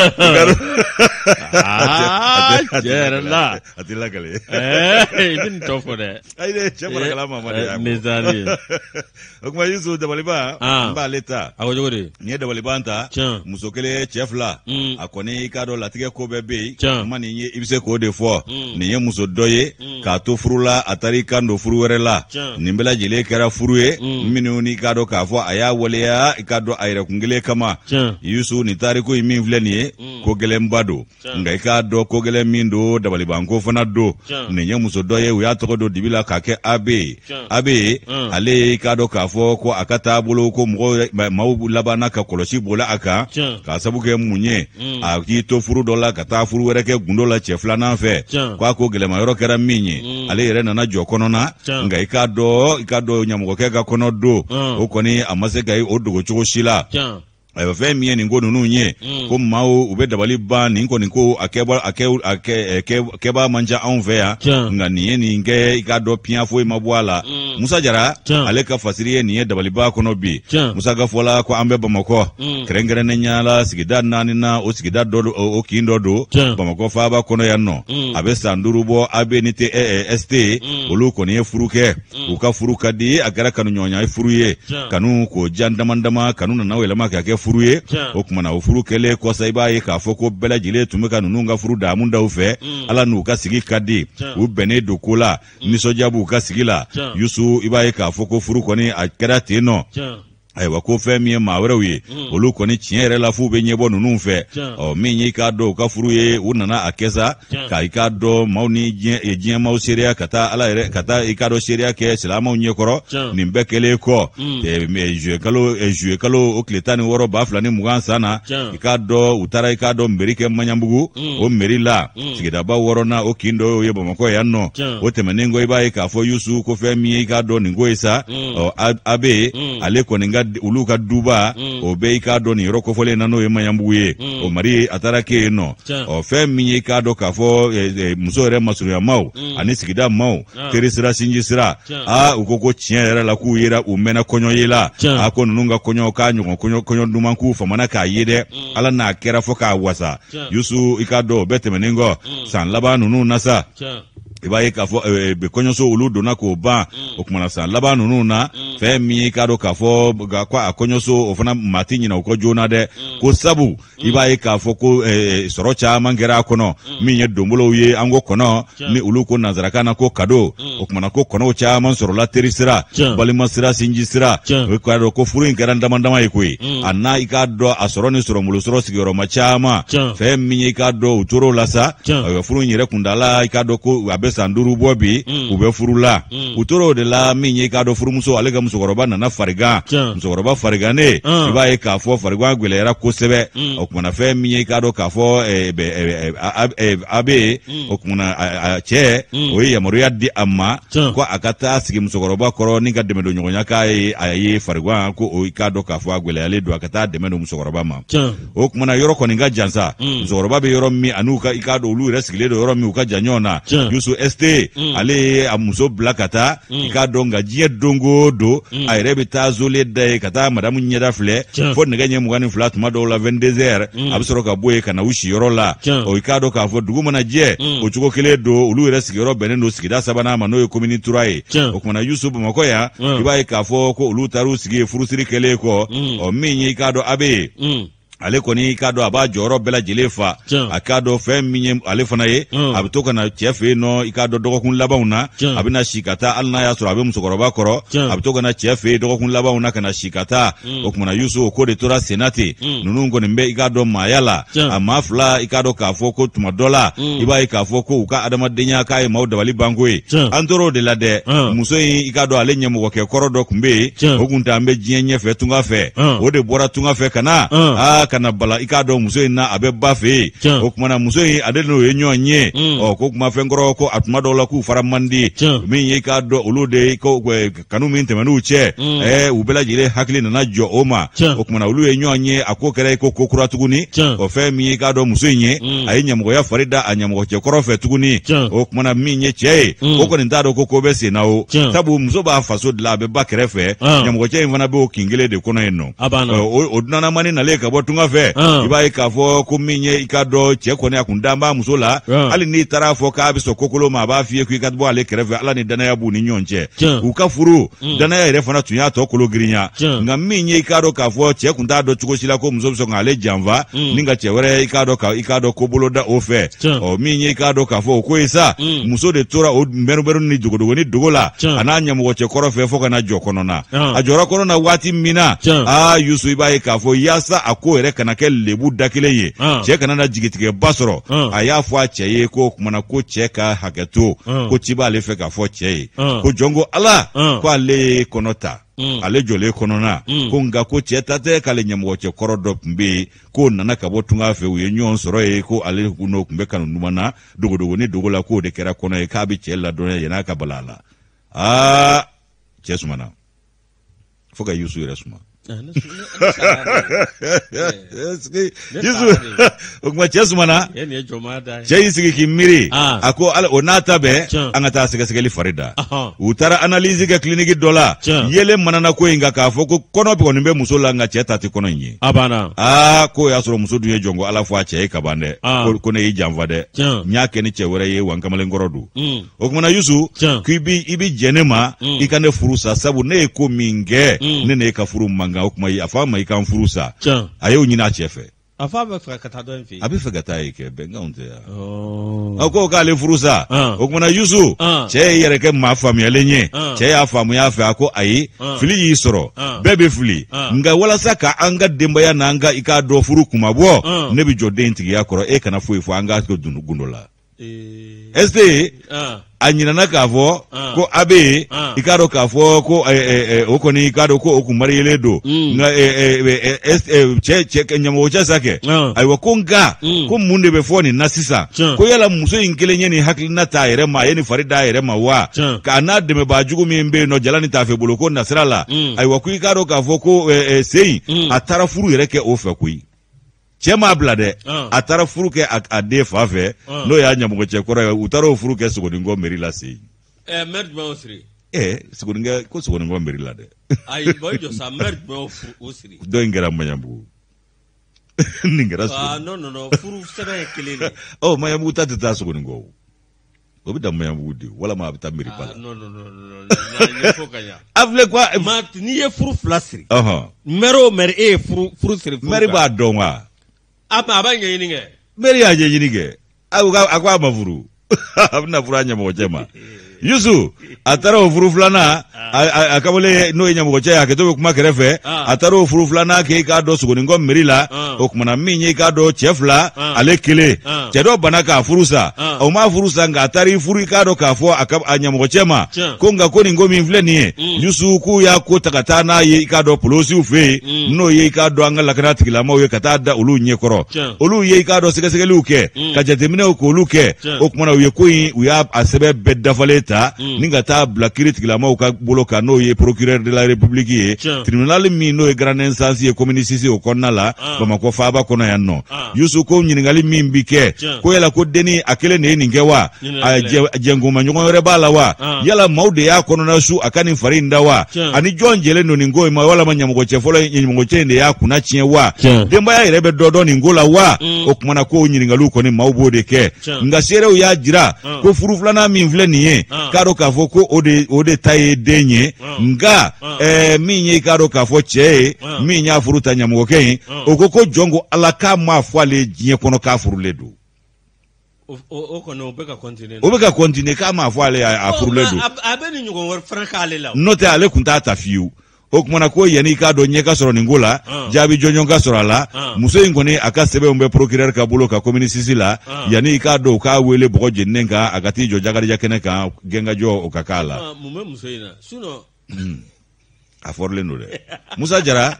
Aa, tiɲɛ yɛrɛ la. A tɛ lakale. I bɛ nin tɔ fɔ dɛ. Ayi dɛ, cɛ marakala ma de y'a fɔ. Misali. O kuma Yusu, dabaliban, n b'ale ta. A ko cogo di? N'i ye dabaliban ta, muso kelen cɛ fila, a kɔni i k'a dɔn latigɛ ko bɛɛ bɛ yen. Kuma nin ye, i bɛ se k'o de fɔ. Nin ye muso dɔ ye k'a to furu la, a taara i kan don furu wɛrɛ la. Nin bɛɛ lajɛlen kɛra furu ye minnu n'i k'a dɔn k'a fɔ a y'a waleya i k'a dɔn a yɛrɛkun kelen kama. Yusu, nin tariku in min filɛ nin ye, ko gɛlɛnba don. Nka i k'a dɔn ko gɛlɛn min don, dabalibanko fana don. Nin ye muso dɔ ye, u y'a tɔgɔ don dibi la k'a kɛ AB ye. AB ye, ale ye i k'a dɔn k'a fɔ ko a ka taabolo ko mɔgɔw maaw labanna ka kɔlɔsi boli a kan k'a sabu kɛ mun ye, a k'i to furu dɔ la ka taa furu wɛrɛ kɛ gundo la cɛ filanan fɛ. K'a ko gɛlɛma yɔrɔ kɛra min ye, ale yɛrɛ nana jɔ kɔnɔ na. Nka i k'a dɔn ɲamɔgɔkɛ ka kɔnɔ don, o kɔni a ma se ka o dogo cogo si la. Ayiwa, fɛn min ye nin ko ninnu ye, ko maaw u bɛ dabali ban nin kɔni ko a kɛbaa man ca anw fɛ yan. Nka nin ye nin kɛ, i k'a dɔn piyan foyi ma bɔ a la. Musa Jara, ale ka fasiri ye nin ye dabaliba kɔnɔ bi. Musa ka fɔ la ko an bɛ Bamakɔ, kɛrɛnkɛrɛnnenya la sigida naani na, o sigida dɔ, o kin dɔ don Bamakɔ faaba kɔnɔ yan nɔ. A bɛ san 5 bɔ, AB ni ST, olu kɔni ye furu kɛ. U ka furu ka di, a kɛra kanuɲɔgɔnya furu ye, kanu k'o jan dama dama, kanu nana yɛlɛma ka kɛ furu ye. O tuma na, o furu kɛlen kɔsa, i b'a ye k'a fɔ ko bɛɛ lajɛlen tun bɛ ka ninnu ka furu damu da u fɛ. Ala n'u ka sigi ka di, u bɛnnen don ko la, nisɔndiya b'u ka sigi la. Yusu, i b'a ye k'a fɔ ko furu kɔni a kɛra ten nɔ. Ayiwa, ko fɛn min ye maa wɛrɛw ye, olu kɔni tiɲɛ yɛrɛ la f'u bɛ ɲɛbɔ ninnu fɛ. Ɔ, min y'i k'a dɔn u ka furu ye, u nana a kɛ sa ka i k'a dɔn maaw ni diɲɛ maaw seereya, ka taa ala yɛrɛ, ka taa i k'a dɔn seereya kɛ silamɛw ɲɛkɔrɔ. Nin bɛɛ kɛlen kɔ, juillet kalo o tile 16 2020 san na, i k'a dɔn u taara i k'a dɔn mairie kɛ Maɲanbugu. O mairie la, sigidaba wɔɔrɔnan, o kin dɔ ye Bamakɔ yan nɔ. O tɛmɛnen kɔ, i b'a ye k'a fɔ Yusu, ko fɛn min ye i k'a dɔn nin ko ye sa, ɔ, a bɛ ale kɔni ka olu ka duba, o bɛ i k'a dɔn nin yɔrɔ kofɔlen na, n'o ye Maɲanbugu ye. O mari a taara kɛ yen nɔ. Ɔ, fɛn min ye i k'a dɔn k'a fɔ muso yɛrɛ masurunyamaw ani sigida maaw, teri sira, sinji sira, aa, u ko ko tiɲɛ yɛrɛ la k'u yera, u mɛnna kɔɲɔ ye la. A ko ninnu ka kɔɲɔ k'a ɲɔgɔn kɔɲɔ duman k'u famana k'a ye dɛ. Ala n'a kɛra fo k'a wasa. Yusu, i k'a dɔn o bɛɛ tɛmɛnen kɔ, san laban ninnu na sa, i b'a ye k'a fɔ kɔɲɔso olu donna k'o ban. O kumana san laban ninnu na, fɛn min ye i k'a dɔn k'a fɔ ko a kɔɲɔso o fana, maa tɛ ɲinɛ o kɔ joona dɛ, ko sabu i b'a ye k'a fɔ ko sɔrɔ caman kɛra a kɔnɔ. Min ye donbolow ye, an ko kɔnɔ ni olu ko nansarakan na ko cadeau. O kumana ko kɔnɔw caman sɔrɔla, teri sira, balima sira, sinji sira. O k'a dɔn ko furu in kɛra dama dama ye koyi. A n'a i k'a dɔn a sɔrɔ ni sɔrɔmolo sɔrɔ sigiyɔrɔma caman. Fɛn min ye i k'a dɔn u tor'o la sa. Ayiwa, furu in yɛrɛ kundala, i k'a dɔn ko a bɛ san 5 bɔ bi, u bɛ furu la. U tor'o de la, min ye i k'a dɔn furumuso ale ka musokɔrɔba nana farigan. Musokɔrɔba farigannen, i b'a ye k'a fɔ farigan gwɛlɛyara kosɛbɛ. O kumana fɛn min ye i k'a dɔn k'a fɔ a bɛ o kumana a cɛ, o ye yamaruya di a ma ko a ka taa sigi musokɔrɔba kɔrɔ ni ka dɛmɛ don ɲɔgɔnya k'a ye. A ye farigan ko o i k'a dɔn k'a fɔ a gwɛlɛyalen don, a ka taa dɛmɛ don musokɔrɔba ma. O kumana yɔrɔ kɔni ka jan sa, musokɔrɔba bɛ yɔrɔ min an'u ka i k'a dɔn olu yɛrɛ sigilen don yɔrɔ min, u ka jan ɲɔgɔn na. Yusu, ST ale ye a muso bila ka taa, i k'a dɔn. Nka diɲɛ don o don, a yɛrɛ bɛ taa zole da ye ka taa madamu ɲɛda filɛ fo nɛgɛ ɲɛ 22, tuma dɔw la 22 heures, a bɛ sɔrɔ ka bɔ yen ka na u siyɔrɔ la. O i k'a dɔn k'a fɔ dugu mana jɛ, o cogo kelen don. Olu yɛrɛ sigiyɔrɔ bɛnnen don sigida sabanan ma, n'o ye commune 3 ye. O kumana Yusu, Bamakɔ yan, i b'a ye k'a fɔ ko olu taar'u sigi yen furusiri kɛlen kɔ. Ɔ, min ye i k'a dɔn a bɛ yen, ale kɔni i k'a dɔn a b'a jɔyɔrɔ bɛɛ lajɛlen fa. A k'a dɔn fɛn min ye ale fana ye, a bɛ to ka na cɛ fɛ yen nɔ, i k'a dɔn dɔgɔkun labanw na, a bɛ na si ka taa. Hali n'a y'a sɔrɔ a bɛ musokɔrɔba kɔrɔ, a bɛ to ka na cɛ fɛ yen dɔgɔkun labanw na ka na si ka taa. O kumana Yusu, o ko de tora senna ten. Ninnu kɔni bɛ i k'a dɔn maaya la, a maa fila, i k'a dɔn k'a fɔ ko tuma dɔ la, i b'a ye k'a fɔ ko u ka adamadenya k'a ye maaw dabali banko ye. An tor'o de la dɛ. Muso in, i k'a dɔn ale ɲɛmɔgɔkɛ kɔrɔ dɔ tun bɛ yen, o tun t'an bɛ diɲɛ ɲɛfɛ tunga fɛ. O de bɔra tunga fɛ ka na, aa, ka na bala i k'a dɔn muso in na, a bɛ ba fɛ yen. O kumana muso in, ale n'o ye ɲɔgɔn ye. Ɔ, ko kuma fɛn kɔrɔ ko a tuma dɔw la k'u fara man di. Min ye i k'a dɔn olu de ko kanu min tɛmɛn'u cɛ, u bɛɛ lajɛlen hakili nana jɔ o ma. O kumana olu ye ɲɔgɔn ye, a ko kɛra i ko ko kura tuguni. O fɛn min ye i k'a dɔn muso in ye, a ye ɲɛmɔgɔya fari da a ɲɛmɔgɔcɛ kɔrɔ fɛ tuguni. O kumana min ye cɛ ye, o kɔni t'a dɔn ko ko bɛ sen na o, sabu muso b'a faso dilan, a bɛ ba kɛrɛfɛ, ɲɛmɔgɔcɛ in fana b'o kin kelen de kɔnɔ yen nɔ. O dunanamani nalen ka bɔ tunga. tunga fɛ, i b'a ye k'a fɔ ko min ye i k'a dɔn cɛ kɔni a kun dan b'a muso la, hali n'i taara fɔ k'a bɛ sɔn kokolo ma, a b'a f'i ye k'i ka bɔ ale kɛrɛfɛ. Ala ni danaya b'u ni ɲɔgɔn cɛ, u ka furu danaya yɛrɛ fana tun y'a tɔ kolo girinya. Nka min ye i k'a dɔn k'a fɔ cɛ kun t'a dɔn cogo si la ko muso bɛ sɔn k'ale janfa ni ka cɛ wɛrɛ i k'a dɔn ka i k'a dɔn ko bolo da o fɛ. Ɔ, min ye i k'a dɔn k'a fɔ o ko ye sa, muso de tora o mɛrumɛru ni dogodogo ni dogo la a n'a ɲɛmɔgɔ cɛ kɔrɔ fɛ fo ka na jɔ kɔnɔ na. A jɔra kɔnɔ na waati min na, aa Yusu, i b'a ye k'a fɔ yaasa a ko yɛrɛ kana kɛ lebu da kelen ye, cɛ kana na jigitigɛba sɔrɔ, a y'a fɔ a cɛ ye ko o kumana ko cɛ ka hakɛ to, ko ci b'ale fɛ k'a fɔ cɛ ye ko jɔn ko Ala ko ale ye kɔnɔ ta, ale jɔlen kɔnɔna ko, nka ko cɛ ta tɛ, k'ale ɲɛmɔgɔ cɛ kɔrɔ dɔ tun bɛ yen k'o nana ka bɔ tunga fɛ, u ye ɲɔgɔn sɔrɔ yen, ko ale n'o tun bɛ kanu duman na dogodogo ni dogo la, k'o de kɛra kɔnɔ ye, k'a bɛ cɛ ladɔnniya yann'a ka bala a la. Aa, cɛ sumana fo ka Yusu yɛrɛ suma. Yusu, o tuma cɛ sumana, cɛ y'i sigi k'i miiri, a ko o n'a ta bɛɛ, an ka taa sɛgɛsɛgɛli fari da. U taara analyse kɛ clinique dɔ la, yelen manana ko in kan k'a fɔ ko kɔnɔ kɔni bɛ muso la, nka cɛ ta tɛ kɔnɔ in ye. A banna. Aa, k'o y'a sɔrɔ muso dun ye jɔnko Ala fɔ a cɛ ye kaban dɛ, ko ne y'i janfa dɛ, n y'a kɛ ni cɛ wɛrɛ ye wa n kamalen kɔrɔ don. O kumana Yusu, k'i bi i bi jɛn ne ma i ka ne furu sa, sabu ne ye ko min kɛ, ne n'e ka furu man kan. O kuma a fɔ a ma i ka n furu sa. A y'o ɲini a cɛ fɛ. A f'a bɛ fɛ ka taa dɔ in fɛ yen. A bɛ fɛ ka taa yen kɛ, bɛnkanw tɛ yan. A ko k'ale furu sa. O kumana Yusu, cɛ y'i yɛrɛ kɛ maa faamuyalen ye, cɛ y'a faamuya fɛ, a ko ayi, fili y'i sɔrɔ, bɛɛ bɛ fili, nka walasa ka an ka denbaya n'an ka i k'a dɔn furu kunmabɔ, ne bɛ jɔ den tigiya kɔrɔ, e kana foyi fɔ, an k'a to gundo la. Est-ce que a ɲinana k'a fɔ ko a bɛ yen, i k'a dɔn k'a fɔ ko o kɔni, i k'a dɔn ko o kun mariyelen don, nka cɛ cɛ ɲɛmɔgɔ cɛ sa kɛ. Ayiwa, ko nka ko mun de bɛ fɔ nin na sisan? Ko yala muso in kelen ye nin hakilina ta a yɛrɛ ma, a ye nin fari da a yɛrɛ ma wa? K'a n'a dɛmɛbaa jugu min bɛ yen nɔ, jala ni taafe bolo ko nasira la. Ayiwa, ko i k'a dɔn k'a fɔ ko sen in, a taara furu yɛrɛ kɛ o fɛ koyi. Cɛ m'a bila dɛ, a taara furu kɛ a den fa fɛ, n'o y'a ɲɛmɔgɔ cɛ kɔrɔ ye. U taara o furu kɛ Sogoninkɔ mairie la sen. Maire jumɛn y'o siri? Sogoninkɛ ko Sogoninkɔ mairie la dɛ. Ayi, bɔn, i jɔ sa, maire jumɛn y'o siri? Dɔ in kɛra Maɲanbugu, nin kɛra. Ah, non, non, non, furu sɛbɛn ye kelen de. Ɔ, Maɲanbugu ta tɛ taa Sogoninkɔ, o o bɛ dan Maɲanbugu de, walama a bɛ taa mairie ba la. Non, non, non, non, ɲɛfɔ ka ɲa. A filɛ quoi. Ma, n'i ye furu fila siri, maire o maire, e ye furu siri. Maire b'a dɔn wa? A a b'a ɲɛɲini kɛ. Maire y'a ɲɛɲini kɛ, a ko a ma furu, a bɛna furu a ɲɛmɔgɔ cɛ ma. Yusu, a taara o furu filanan, a kamalen n'o ye ɲɛmɔgɔ cɛ ye, a kɛtɔ bɛ kuma kɛrɛfɛ, a taara o furu filanan kɛ i k'a dɔn Sogoninkɔ mairie la. O kumana min ye i k'a dɔn cɛ fila, ale kelen, cɛ dɔ banna k'a furu sa, o m'a furu sa, nka a taara i furu i k'a dɔn k'a fɔ a ka a ɲɛmɔgɔ cɛ ma ko nka ko nin ko min filɛ nin ye, Yusu, k'u y'a ko ta ka taa n'a ye i k'a dɔn polosiw fɛ yen, n'o ye i k'a dɔn an ka lakana tigilamaw ye, ka taa da olu ɲɛkɔrɔ. Olu ye i k'a dɔn sɛgɛsɛgɛliw kɛ ka jateminɛw k'olu kɛ. O kumana u ye ko in, u y'a a sɛbɛn bɛɛ dafalen ta ni ka taa bila kiri tigilamaw ka bolo kan, n'o ye procureur de la République ye, tribunal min n'o ye grande instance ye, commune 6 o kɔnɔna la, Bamakɔ faaba kɔnɔ yan nɔ. Yusu, ko ɲininkali min bi kɛ, ko yala ko denni a kelen de ye nin kɛ wa, a jɛnkoma ɲɔgɔn wɛrɛ b'a la wa, yala maaw de y'a kɔnɔna su a ka nin fari in da wa, ani jɔn jɛlen don nin ko in ma, walama ɲɛmɔgɔ cɛ fɔlɔ, ɲɛmɔgɔ cɛ in de y'a kunna tiɲɛ wa, denbaya yɛrɛ bɛ dɔ dɔn nin ko la wa? O kumana ko ɲininkaliw kɔni, maaw b'o de kɛ. Nka seerew y'a jira ko furu filanan min filɛ nin ye, k'a dɔn k'a fɔ ko o de ta ye den ye. Nka min ye i k'a dɔn k'a fɔ cɛ ye min y'a furu ta, ɲɛmɔgɔkɛ ye, o ko ko jɔn ko Ala k'a m'a fɔ ale diɲɛ kɔnɔ k'a furulen don. O kɔni, o bɛ ka continuer. O bɛ ka continuer k'a m'a fɔ ale a furulen don. A bɛ nin ɲɔgɔn wɛrɛ fana k'ale la. N'o tɛ, ale tun t'a ta fiyewu. O kumana ko yanni i k'a dɔn ɲɛ ka sɔrɔ nin ko la, jaabi jɔnjɔn ka sɔrɔ a la, muso in kɔni a ka sɛbɛnw bɛ procureur ka bolo kan commune 6 la, yanni i k'a dɔn u k'a wele bɔgɔ jeninen kan, a ka t'i jɔ Jakarija kɛnɛ kan, gɛngajɔ o ka k'a la. Mun bɛ muso in na? Sinon. A fɔrilen don dɛ. Musa Jara,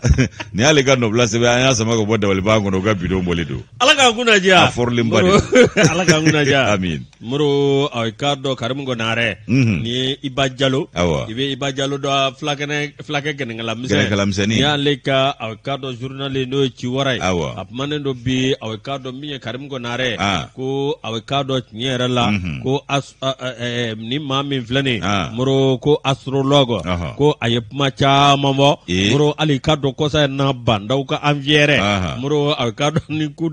nin y'ale ka nɔbila sɛbɛn, an y'a sama ka bɔ dabaliban kɔnɔ, u ka bidon bɔlen don. Ala k'an kunna diya. A fɔrilenba de. Ala k'an kunna diya. Amin. Moro, a k'a dɔn Karimu Konarɛ, ni ye Iba Jalo, Awɔ. I bɛ Iba Jalo dɔn, fulakɛnɛ fulakɛ gɛnɛkala misɛn. Gɛnɛkala misɛnnin. Ni y'ale ka a k'a dɔn journal n'o ye Ciwara ye. Awɔ. A kumanen don bi, a k'a dɔn min ye Karimu Konarɛ, ko a k'a dɔn tiɲɛ yɛrɛ la ko ni maa min filɛ nin, Moro, ko astrologue, ko a ye kuma caman caman fɔ Moro hali k'a dɔn kɔsa in na Bah N'Daw ka an fiyɛrɛ Moro a k'a dɔn ni coup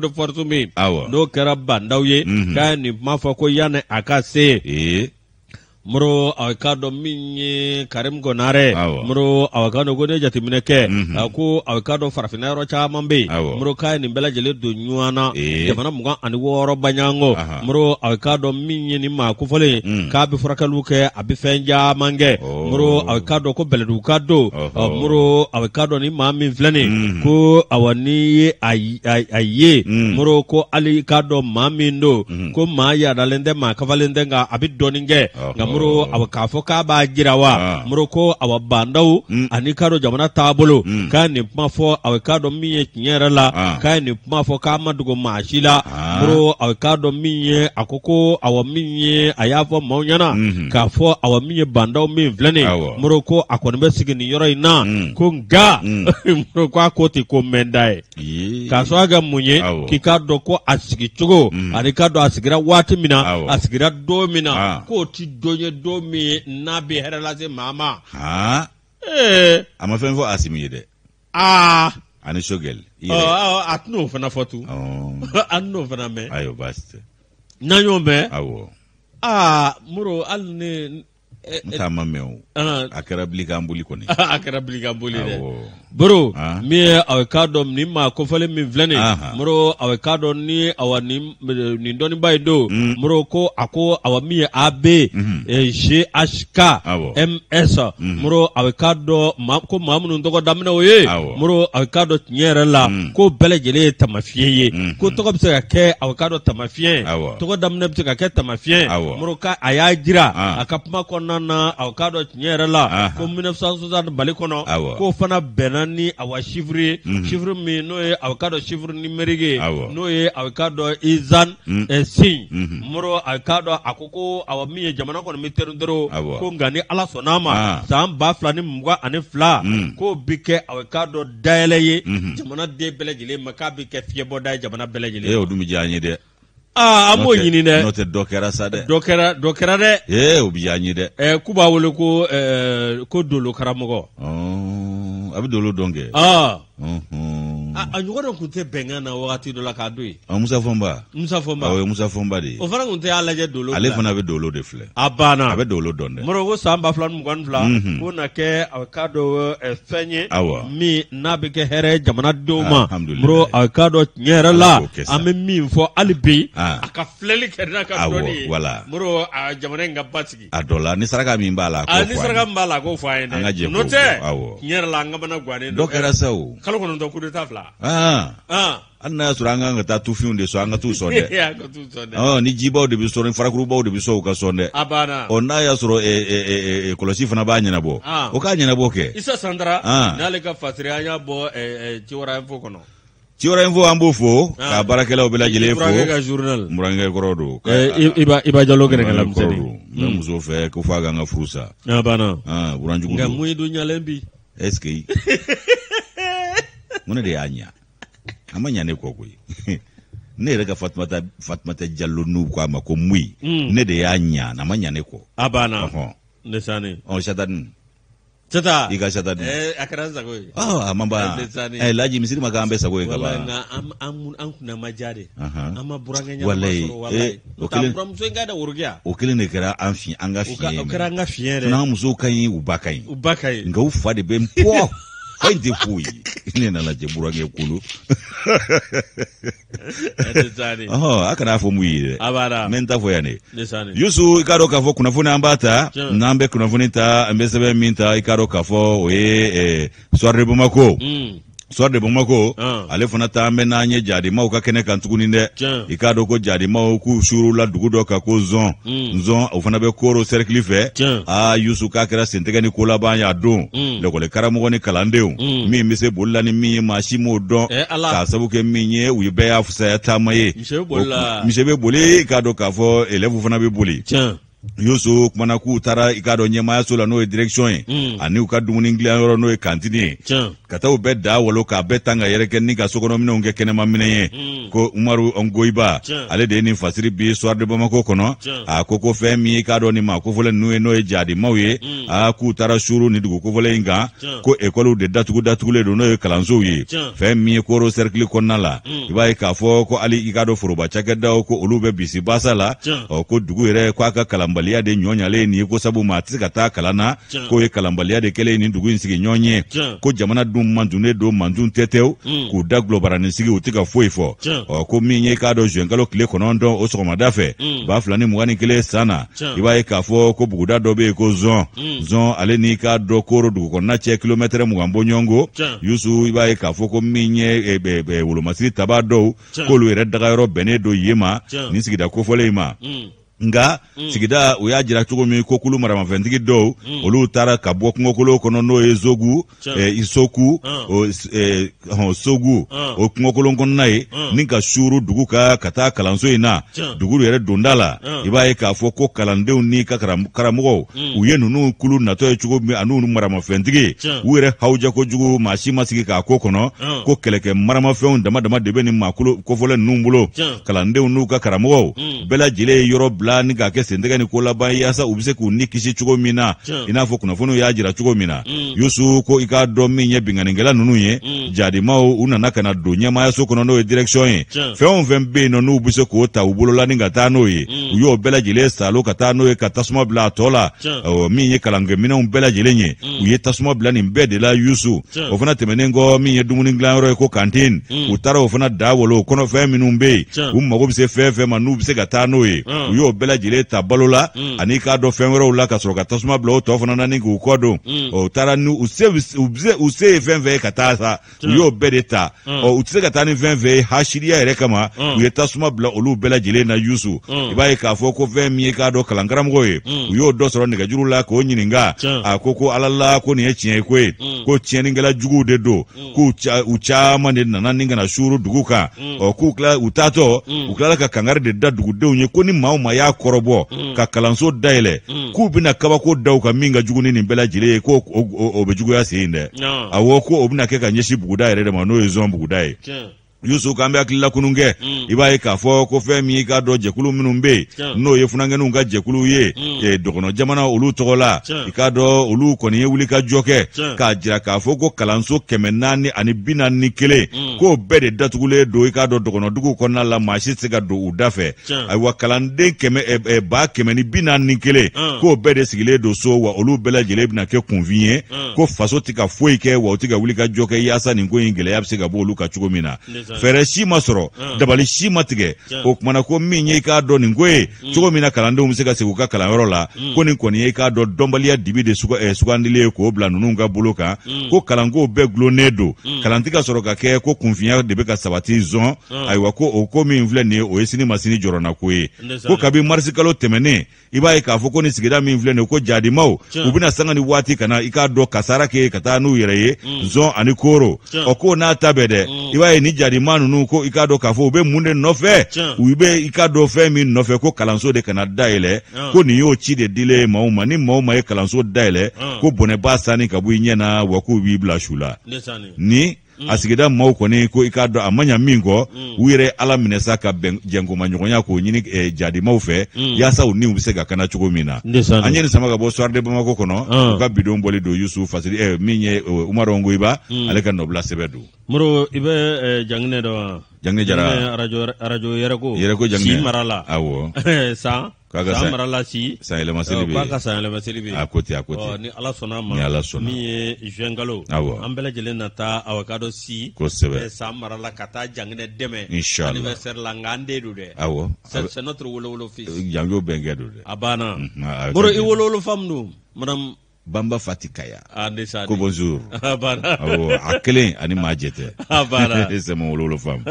de force min n'o kɛra Bah N'Daw ye k'a ye nin kuma fɔ ko yanni a ka se Moro a k'a dɔn min ye Karim Konaré Moro a k'a dɔn ko ne jateminɛ kɛ a ko a k'a dɔn farafinna yɔrɔ caman bɛ yen Moro k'a ye nin bɛɛ lajɛlen don ɲɔgɔn na jamana 26 baɲango Moro a k'a dɔn min ye nin maa kofɔlen k'a bɛ furakɛliw kɛ a bɛ fɛn caman kɛ Moro a k'a dɔn ko bɛlɛdugu ka don Moro a k'a dɔn ni maa min filɛ nin ko awa n'i ye a ye Moro ko hali k'a dɔn maa min don ko maa yaadalen tɛ maa kafalen tɛ nka a bɛ dɔɔnin kɛ nka Moro awa k'a fɔ k'a b'a jira wa Moro ko awa Bah N'Daw ani k'a dɔn jamana taabolo k'a ye nin kuma fɔ a k'a dɔn min ye tiɲɛ yɛrɛ la k'a ye nin kuma fɔ k'a ma dogo maa si la Moro a k'a dɔn min ye a ko ko awa min ye a y'a fɔ maaw ɲɛna k'a fɔ awa min ye Bah N'Daw min filɛ nin Moro ko a kɔni bɛ sigi nin yɔrɔ in na ko nka Moro ko a ko tɛ ko mɛnda ye k'a sababu kɛ mun ye k'i k'a dɔn ko a sigi cogo mm. ani k'a dɔn a sigira waati min na a sigira don min na ah. k'o ti don ye don min n'a bɛ hɛrɛ lase maa ma. a ma fɛn fɔ Asimi ye dɛ. aa ani Sogɛli. a tɛn'o fana fɔ tun. an n'o fana mɛn. ayiwa baasi tɛ. N'an y'o mɛn. Awɔ. Aa Moro hali ne n t'a ma mɛn o a kɛra bilikan boli kɔni a kɛra bilikan boli dɛ boro min ye aw k'a dɔn nin maa kofɔlen min filɛ nin moro aw k'a dɔn ni awa nin dɔnniba in don mm. moro ko a ko awa min ye AB mm-hmm. GHK MS mm-hmm. moro aw k'a dɔn ko maa minnu tɔgɔ daminɛ o ye moro aw k'a dɔn tiɲɛ yɛrɛ la mm. ko bɛɛ lajɛlen ye tamafiɲɛ ye mm-hmm. ko tɔgɔ bɛ se ka kɛ aw k'a dɔn tamafiɲɛ tɔgɔ daminɛ bɛ se ka kɛ tamafiɲɛ moro ka a y'a jira ah. a ka kuma kɔnɔna na aw k'a dɔn tiɲɛ yɛrɛ la ah. ko 1960 Mali kɔnɔ k'o fana bɛnna ni awa chiffre ye mhm. chiffre min n'o ye aw k'a dɔn chiffre numérique ye n'o ye aw k'a dɔn ISAN mm. eh, signe mhm. moro aw k'a dɔn a ko ko awa min ye jamana kɔni bɛ terin dɔrɔn ko nka ni Ala sɔnn'a ma ah. san 2022 mm. k'o bɛ kɛ aw k'a dɔn dayɛlɛ ye mhm. jamana den bɛɛ lajɛlen ma k'a bɛ kɛ fiɲɛbɔda ye jamana bɛɛ lajɛlen ma. O dun bɛ diya an ye dɛ. Aa an b'o ɲini dɛ n'o tɛ dɔ kɛra sa dɛ dɔ kɛra dɔ kɛra dɛ ee o bɛ diya an ye dɛ ɛ k'u b'a wele ko ko dolo karamɔgɔ a bɛ dolo dɔn kɛ aa a ɲɔgɔn dɔ tun tɛ bɛnkan na wagati dɔ la k'a don yen Musa Fɔnba Musa Fɔnba o ye Musa Fɔnba de ye o fana tun tɛ y'a lajɛ dolo ale fana bɛ dolo de filɛ a banna a bɛ dolo dɔn dɛ Moro ko san 2022 k'o na kɛ a k'a dɔn fɛn ye min n'a bɛ kɛ hɛrɛ ye jamanadenw ma Moro a k'a dɔn tiɲɛ yɛrɛ la an bɛ min fɔ hali bi a ka filɛli kɛ n'a ka dɔnni ye Moro a jamana in ka basigi a dɔ la ni saraka min b'a la ni saraka min b'a la a k'o fɔ an ye dɛ an ka jɛ n'o tɛ tiɲɛ yɛrɛ la an kamana gannen don dɔ kɛra sa o kalo 9 coup d'état 2 hali n'a y'a sɔrɔ an kan ka taa tufinw de sɔn an ka t'u sɔn dɛ ni jibaw de bɛ sɔn ni farakurubaw de bɛ sɔn u ka sɔn dɛ ɔ n'a y'a sɔrɔ kɔlɔsi fana b'a ɲɛnabɔ o k'a ɲɛnabɔ kɛ Isa Santara n'ale ka fasiri an y'a bɔ Ciwara Info kɔnɔ Ciwara Info an b'o fo ka baarakɛlaw bɛɛ lajɛlen fo burankɛ ka journal burankɛ kɔrɔ don Iba Jalo gɛrɛgɛlamisɛnnin n bɛ muso fɛ ko f'a ka n ka furu sa a banna buranjugu nka mun ye don ɲalen bi est ce que mun de y'a ɲa a ma ɲa ne kɔ koyi ne yɛrɛ ka fatumata fatumata jalo n'u ko a ma ko muyi mm. ne de y'a ɲa a ma ɲa ne kɔ a banna ndesani ɔ satani sata i ka satani eh, a kɛra n sago ye ɔ a ma ban eh, laji misiri ma k'an bɛɛ sago ye kaban nka an kunna ma diya de an ma burankɛ ɲɛnama sɔrɔ walayi eh, o kelen buramuso in ka da worokiya o kelen de kɛra an fi an ka fiɲɛ ye o kɛra an ka fiɲɛ dɛ n'an musow ka ɲi u ba ka ɲi u ba ka ɲi nka u fa de bɛ n pɔ fa in tɛ foyi ye ne nana jɛ burankɛ kolo a kana fɔ mun ye dɛ n bɛ n ta fɔ yan de yusu i k'a dɔn k'a fɔ kunnafoni an b'a ta n'an bɛ kunnafoni ta an bɛ sɛbɛn min ta i k'a dɔn k'a fɔ o ye soir de Bamako mm. Soir de Bamako ah. ale fana ta an bɛ n'an ye jadimaw ka kɛnɛ kan tuguni dɛ i k'a dɔn ko jadimaw k'u suurula dugu dɔ kan ko zɔn mm. zɔn o fana bɛ koro sɛrikili fɛ aa yusu k'a kɛra sentigɛ ni kolaban y'a don mm. lɛkɔli karamɔgɔ ni kalandenw mm. min bɛ se boli la ni min ye maa si m'o dɔn eh, k'a sabu kɛ min ye u bɛɛ y'a fisaya taama ye misi bɛ boli i k'a dɔn k'a fɔ elɛfu fana bɛ boli. Yusu kumana k'u taara i k'a dɔn ɲɛmaayaso la n'o ye direction ye ani u ka dumuni dilan yɔrɔ n'o ye cantine ye ka taa u bɛɛ da walo k'a bɛɛ tan ka yɛrɛkɛ ni ka sokɔnɔminɛnw kɛ kɛnɛmaminɛn ye ko Umaru Ongoyiba ale de ye nin fasiri bi Soir de Bamako kɔnɔ a ko ko fɛn min i k'a dɔn nin maa kofɔlen ninnu ye n'o ye jadimaw ye a k'u taara suuru nin dugu kofɔlen in kan ko ekɔliw de datugu datugulen don n'o ye kalansow ye fɛn min ye Koro sɛrikili kɔnɔna la i b'a ye k'a fɔ ko hali i k'a dɔn foroba cakɛdaw ko olu bɛ bisi basa la ɔ ko dugu yɛrɛ ko a ka kalanbaliya de ɲɔ ɲalen nin ye ko sabu maa tɛ se ka taa kalan na k'o ye kalanbaliya de kɛlen nin dugu in sigi ɲɔgɔn ye ko jamana dun mantunnen don mantun tɛtɛw k'u da gulɔbaranin sigi u tɛ ka foyi fɔ ɔ ko min ye k'a dɔn zuwɛnkalo tile 9 o sɔgɔmada fɛ 2021 san na i b'a ye k'a fɔ ko buguda dɔ bɛ yen ko zɔn zɔn ale n'i k'a dɔn koro dugu kɔnɔna cɛ kilomɛtɛrɛ 20 bɔ ɲɔgɔn kɔ Yusu i b'a ye k'a fɔ ko min ye wolomasiri tabaa dɔw k'olu yɛrɛ dagayɔrɔ bɛnnen don yen ma nin sigida kofɔlen in ma nka sigida u y'a jira cogo min ko kulu maramafɛntigi dɔw olu taara ka bɔ kungokolo kɔnɔ n'o ye zogu isoku sogu o kungokolon kɔnɔna ye ni ka suuru dugu kan ka taa kalanso in na dugu yɛrɛ donda la i b'a ye k'a fɔ ko kalandenw ni ka karamɔgɔw u ye ninnu kulu natɔ ye cogo min an'u maramafɛntigi u yɛrɛ hawuja kojugu maa si ma sigi k'a ko kɔnɔ ko kɛlɛkɛ maramafɛnw dama dama de bɛ nin maa kofɔlen ninnu bolo kalandenw n'u ka karamɔgɔw bɛɛ lajɛlen ye yɔrɔ bila ni k'a kɛ sentɛgɛ ni ko laban yaasa u bɛ se k'u ni kisi cogo min na i n'a fɔ kunnafoniw y'a jira cogo min na Yusu ko i k'a dɔn min ye binkannikɛla ninnu ye jadimaw u nana ka na don ɲɛmaayaso kɔnɔ n'o ye direction ye fɛn o fɛn bɛ yen nɔ n'u bɛ se k'o ta u bolola ni ka taa n'o ye u y'o bɛɛ lajɛlen salo ka taa n'o ye ka tasuma bila a tɔ la min ye kalankɛminɛnw bɛɛ lajɛlen ye u ye tasuma bila nin bɛɛ de la Yusu o fana tɛmɛnen kɔ min ye dumuni dilanyɔrɔ ye ko cantine u taara o fana da wolo kɔnɔ fɛn minnu bɛ yen u mago bɛ se fɛn fɛn ma n'u bɛ se ka taa n'o ye u y'o bɛɛ lajɛlen ta balo la ani k'a dɔn fɛn wɛrɛw la ka sɔrɔ ka tasuma bila o tɔ fana na ni k'u kɔ don u taara ni u se u se ye fɛn fɛn ye ka taa sa u y'o bɛɛ de ta ɔ u tɛ se ka taa ni fɛn fɛn ye hasiriya yɛrɛ kama u ye tasuma bila olu bɛɛ lajɛlen na Yusu i b'a ye k'a fɔ ko fɛn min ye k'a dɔn kalankaramɔgɔ ye u y'o dɔ sɔrɔ nɛgɛjuru la k'o ɲininka a ko ko ala la ko nin ye tiɲɛ ye ko ye ko tiɲɛnikɛla juguw de don k'u u caman de nana ni ka na suuru dugu kan ɔ k'u tila u taatɔ u tilala ka kangari de da dugudenw ye ko ni maa o maa y'a kɔrɔbɔ ka kalanso dayɛlɛ k'u bɛna kabako da u kan min ka jugu ni nin bɛɛ lajɛlen ye ko o bɛ juguya sen dɛ awɔ ko o bɛna kɛ ka ɲɛsin buguda yɛrɛ de ma n'o ye zɔn buguda ye Yusu k'an bɛ hakilila kunun kɛ i b'a ye k'a fɔ ko fɛn min i k'a dɔn jɛkulu minnu bɛ yen n'o ye funankɛninw ka jɛkulu ye dɔgɔnɔ jamana olu tɔgɔ la i k'a dɔn olu kɔni ye wuli ka jɔ kɛ k'a jira k'a fɔ ko kalanso 441 k'o bɛɛ de datugulen don i k'a dɔn dɔgɔnɔdugu kɔnɔna la maa si tɛ se ka don u da fɛ ayiwa kalanden 141000 k'o bɛɛ de sigilen don so wa olu bɛɛ lajɛlen bɛna kɛ kunfin ye ko faso tɛ ka foyi kɛ wa u tɛ ka wuli ka jɔ kɛ yaasa nin ko in gɛlɛya bɛ se ka bɔ olu kan cogo min na fɛɛrɛ si ma sɔrɔ dabali si ma tigɛ o kumana ko min ye i k'a dɔn nin ko ye cogo min na kalandenw bɛ se ka segin u ka kalanyɔrɔ la ko nin kɔni ye i k'a dɔn dɔnbaliya dibi de sugandilen ye k'o bila ninnu ka bolo kan ko kalanko bɛɛ gulonnen don kalan tɛ ka sɔrɔ ka kɛ ko kunfinya de bɛ ka sabati zɔn ayiwa ko o ko min filɛ nin ye o ye sini ma sini jɔrɔnako ye ko kabi marisikalo tɛmɛnen i b'a ye k'a fɔ ko nin sigida min filɛ nin ye ko jadimaw u bɛna sanga ni waati ka na i k'a dɔn kasara kɛ ka taa n'u yɛrɛ ye zɔn ani koro ɔ k'o n'a ta bɛɛ dɛ i b'a ye ni jadima ninnu ko i k'a dɔn k'a fɔ u bɛ mun de nɔfɛ u bɛ i k'a dɔn fɛn min nɔfɛ ko kalanso de kana dayɛlɛ ko nin y'o ci de dilen ye maaw ma ni maaw ma ye kalanso dayɛlɛ ko bɔnɛ b'a sanni ka bɔ i ɲɛ na wa k'u b'i bila su la ni a sigida maaw kɔni ko i k'a dɔn a ma ɲa min kɔ u yɛrɛ ala minɛ sa ka bɛn jɛnkomaɲɔgɔnya k'o ɲini jadimaw fɛ yaasa u niw bɛ se ka kana cogo min na an ye nin sama ka bɔ Soir de Bamako kɔnɔ u ka bidon bɔli don Yusu Fasiri min ye Umaru Ongoyiba ale ka nɔbila sɛbɛn don. Moro i bɛ Janginɛ dɔn wa? Janginɛ Jara arajo Yɛrɛko Yɛrɛko Janginɛ Si mara la. Awɔ. San San mara la si san yɛlɛma seli bɛ k'a ka san yɛlɛma seli bɛ a ko ten a ko ten ni Ala sɔnna a ma ni Ala sɔnna min ye juin kalo awɔ an bɛɛ lajɛlen na taa awa k'a dɔn si kosɛbɛ san mara la ka taa Janginɛ dɛmɛ Inchallah anniversaire la nka an den don dɛ awɔ c'est notre wolowolo fils janjo bɛnkɛ don dɛ a banna Moro i wolowolo femme don madame Bamba Fati Kaya. Ah, ko bonjour. Awɔ, a kelen ani maa jɛ tɛ. A banna. C'est mon wolowolo femme.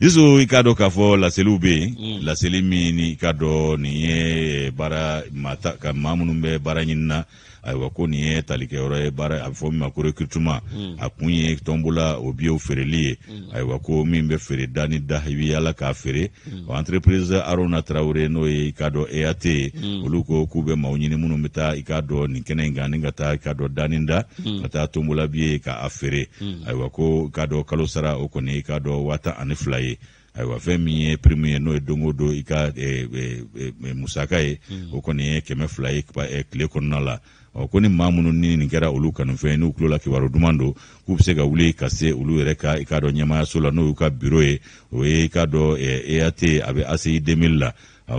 Yusu, i k'a dɔn k'a fɔ laseliw bɛ yen, laseli min ni i k'a dɔn nin ye baara ka maa minnu bɛ baara ɲini na. Ayiwa, ko nin ye talikɛyɔrɔ ye baara, a bɛ fɔ min ma ko recrutement. A kun ye tɔnbola o biyew feereli ye. Ayiwa, ko min bɛ feere da ni da, i bɛ yaala k'a feere. O entreprise Aruna Tarawele, n'o ye i k'a dɔn EAT ye, olu ko k'u bɛ maaw ɲini minnu bɛ taa i k'a dɔn nin kɛnɛ in kan, ni ka taa i k'a dɔn da ni da, ka taa tɔnbola biye k'a feere. Ayiwa, ko i k'a dɔn kalo sara o kɔni i k'a dɔn 12,000 ye. Ayiwa, fɛn min ye prime ye, n'o ye don o don i ka musaka ye, o kɔni ye 200 ye tile kɔnɔna la. Ɔ, ko ni maa minnu ni nin kɛra olu kanufɛn, n'u tulo la kibaru duman don, k'u bɛ se ka wuli ka se olu yɛrɛ ka i k'a dɔn ɲɛmaayaso la, n'o y'u ka bureau ye, o ye i k'a dɔn EAT, a bɛ ACI 2000 la,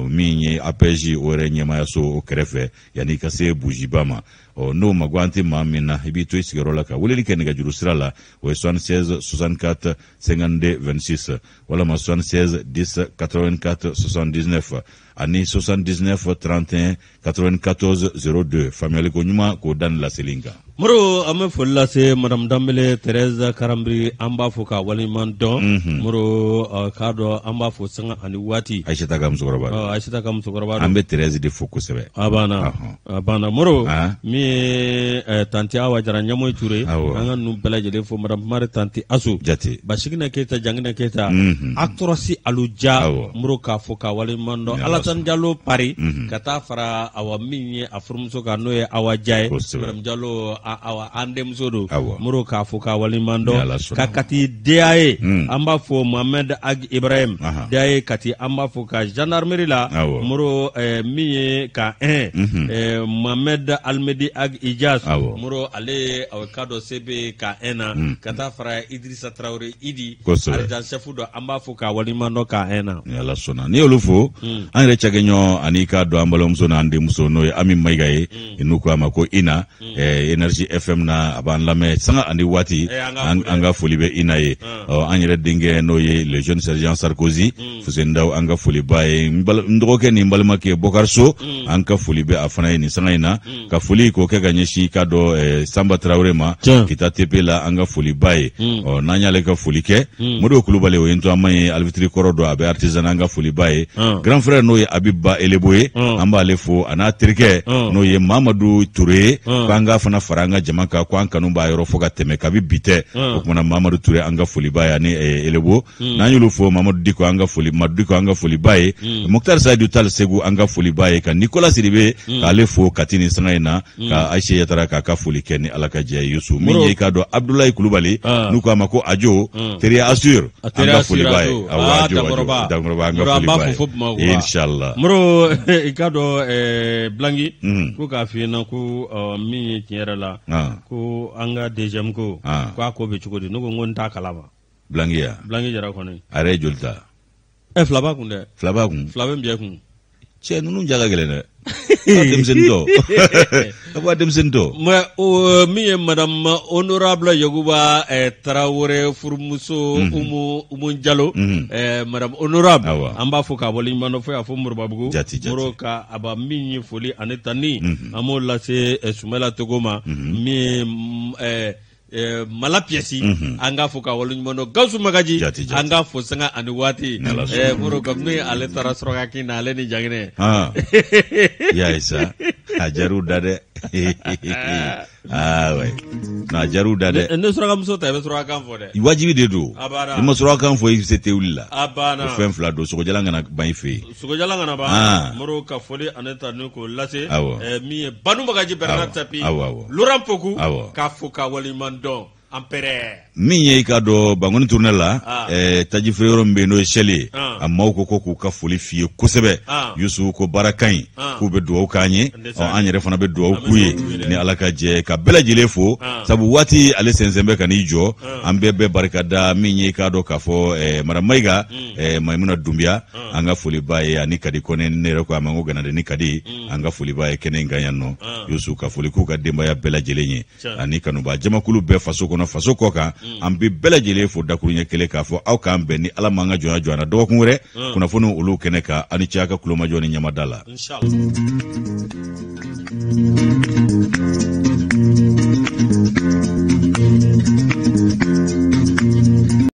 min ye APJ o yɛrɛ ɲɛmaayaso o kɛrɛfɛ, yanni i ka se bujiba ma. Ɔ, n'o mago an tɛ maa min na, i b'i to i sigiyɔrɔ la ka weleli kɛ nɛgɛjuru sira la, o ye 76 64 52 26 walama 76 10 84 79 ani 79 31 94 02. Faamuyali ko ɲuman k'o da ni laseli in kan. Moro, an bɛ foli lase Madame Danbele Thérèse Karanbiri, an b'a fo k'a waleɲuman dɔn. Moro, k'a dɔn an b'a fo sanga ani waati. Ayisata ka musokɔrɔba don. Ayisata ka musokɔrɔba don. An bɛ Thérèse de fo kosɛbɛ. A banna, a banna. Moro, min ye tanti Awa Jara Ɲamoyi Ture, an ka ninnu bɛɛ lajɛlen fo, Madame Mari, tanti Asu. Jate. Basigina Keyita, Jangina Keyita, Actrosi Aluja, Moro, k'a fo k'a waleɲuman dɔn. Alassane Diallo Paris, ka taa fara awa min ye a furumuso kan, n'o ye Awa Dia ye. Madame Diallo, awa an denmuso don. Moro, k'a fo k'a waleɲuman dɔn. Ka Kati DA ye, an b'a fɔ Mohamed Ag Ibrahim DA ye Kati, an b'a fɔ ka gendarmerie la. Moro, min ye ka 1 Mohamed Almedi Ag Ijaz, Moro, ale ye aw ka dɔn CB ka 1 na, ka taa fara Idrissa Traoré Idi, adjudant chef dɔ, an b'a fo k'a waleɲuman dɔn ka 1 na. Ni Ala sɔnna, n'i y'olu fo, an yɛrɛ cakɛɲɔgɔn ani k'a dɔn an balimamuso n'an denmuso, n'o ye Ami Mayiga ye, n'u ko a ma ko Ina, Énergie FM na, a b'an lamɛn sanga ani waati, an ka foli bɛ Ina ye. An yɛrɛ denkɛ, n'o ye le jeune sergent Sarkozy Fuseni Daw, an ka foli b'a ye. N dɔgɔkɛ ni n balimakɛ Bɔkari So, an ka foli bɛ a fana ye nin sanga in na. Ka foli k'o kɛ ka ɲɛsin k'a dɔn Sanba Tarawele ma Kita TP la, an ka foli b'a ye. Ɔ, n'an y'ale ka foli kɛ, Modibo Kulubali, o ye n to an ma ye alifitiri kɔrɔ dɔn, a bɛ artisanat, an ka foli b'a ye. Grand frère, n'o ye Habib Ba Elebo ye, an b'ale fo, a n'a terikɛ, n'o ye Mamadu Ture ye, k'an ka fana fara an ka jama kan, ko an kanu b'a yɔrɔ fo ka tɛmɛ kabi bi tɛ. O kumana Mamadu Ture, an ka foli b'a ye, ani Elebo. N'an y'olu fo, Mamadu Diko, an ka foli, Madu Diko, an ka foli b'a ye. Muktar Sayidu Tal Segu, an ka foli b'a ye. Ka Nicolas Sidibe k'ale fo Kati ni sanga in na, ka Ayise Yatara k'a ka foli kɛ ni Ala ka jɛ. Yusu, min ye i k'a dɔn Abdulayi Kulubali, n'u k'a ma ko Ajo Teriya Assure, an ka foli b'a ye. Awɔ, Ajo, Dankɔrɔba, an ka foli b'a ye, inshallah. Moro, i k'a dɔn Blanki ko k'a f'i ɲɛna ko min ye tiɲɛ yɛrɛ la, ko an ka DGM ko k'a ko bɛ cogo di? Ne ko n ko n t'a kalama. Blanki ya? Blanki Jara kɔni. A yɛrɛ ye joli ta? Ɛ, fila b'a kun dɛ. Fila b'a kun. Fila bɛ n kun. Cɛ ninnu ja ka gɛlɛn dɛ, denmisɛnnin tɔ, a bɔ denmisɛnnin tɔ. Mais min ye madame honorable Yakuba Tarawele furumuso, Umu Jalo, madame honorable, an b'a fɔ k'a waleɲuman dɔn fo y'a fɔ Moribabugu. Jati, jati. Moro, ka a ba min ye foli ani tanni, an b'o lase Sumala Togo ma, min ye mala pièce, an k'a fɔ k'a waleɲuman dɔn. Gawusu Magaji, an k'a fo sanga ani waati. Moro, kabini ale taara surakakin na, ale ni Jaginɛ. I y'a ye sa, a jar'u da dɛ. Ah ouais, non, a jar'u da dɛ. Ne surakamuso ta, i bɛ surakakan fɔ dɛ. Wajibi de don. I ma surakakan fɔ, i se tɛ wuli la. A banna. O fɛn fila don, sogojalan kana ban i fɛ yen. Sogojalan kana ban. Moro, ka foli ani tanu k'o lase min ye Banu Bagaji, Bernard Tapi, Laurent Pokou, k'a fo k'a waleɲuman dɔn, empereur. Min ye i k'a dɔn Bankoni tournée la, taji feere yɔrɔ min bɛ yen, n'o ye Shell ye, a maaw ko k'u ka foli f'i ye kosɛbɛ. Yusu, ko baara ka ɲi, k'u bɛ dugawu k'an ye, an yɛrɛ fana bɛ dugawu k'u ye ni Ala ka jɛ, ka bɛɛ lajɛlen fo, sabu waati ale sɛnsɛn bɛ ka n'i jɔ. An bɛɛ bɛɛ barika da min ye, i k'a dɔn k'a fɔ madame Mayiga, Mayimuna Dunbiya, an ka foli b'a ye, ani Kadi Kɔnɛ, ne yɛrɛ ko a ma ko Ganaden ni Kadi, an ka foli b'a ye kɛnɛ in kan yan nɔ. Yusu, ka foli k'u ka denbaya bɛɛ lajɛlen ye, ani kanuba jamakulu bɛɛ, faso kɔnɔ, faso kɔ kan, an bɛ bɛɛ lajɛlen fo dakuruɲɛ kelen k'a fɔ aw k'an bɛn ni Ala m'an ka jɔnya jɔ an na dɔgɔkun wɛrɛ, kunnafoni olu kɛnɛ kan. Aw ni ce a ka kulomajɔ ni ɲɛmada la.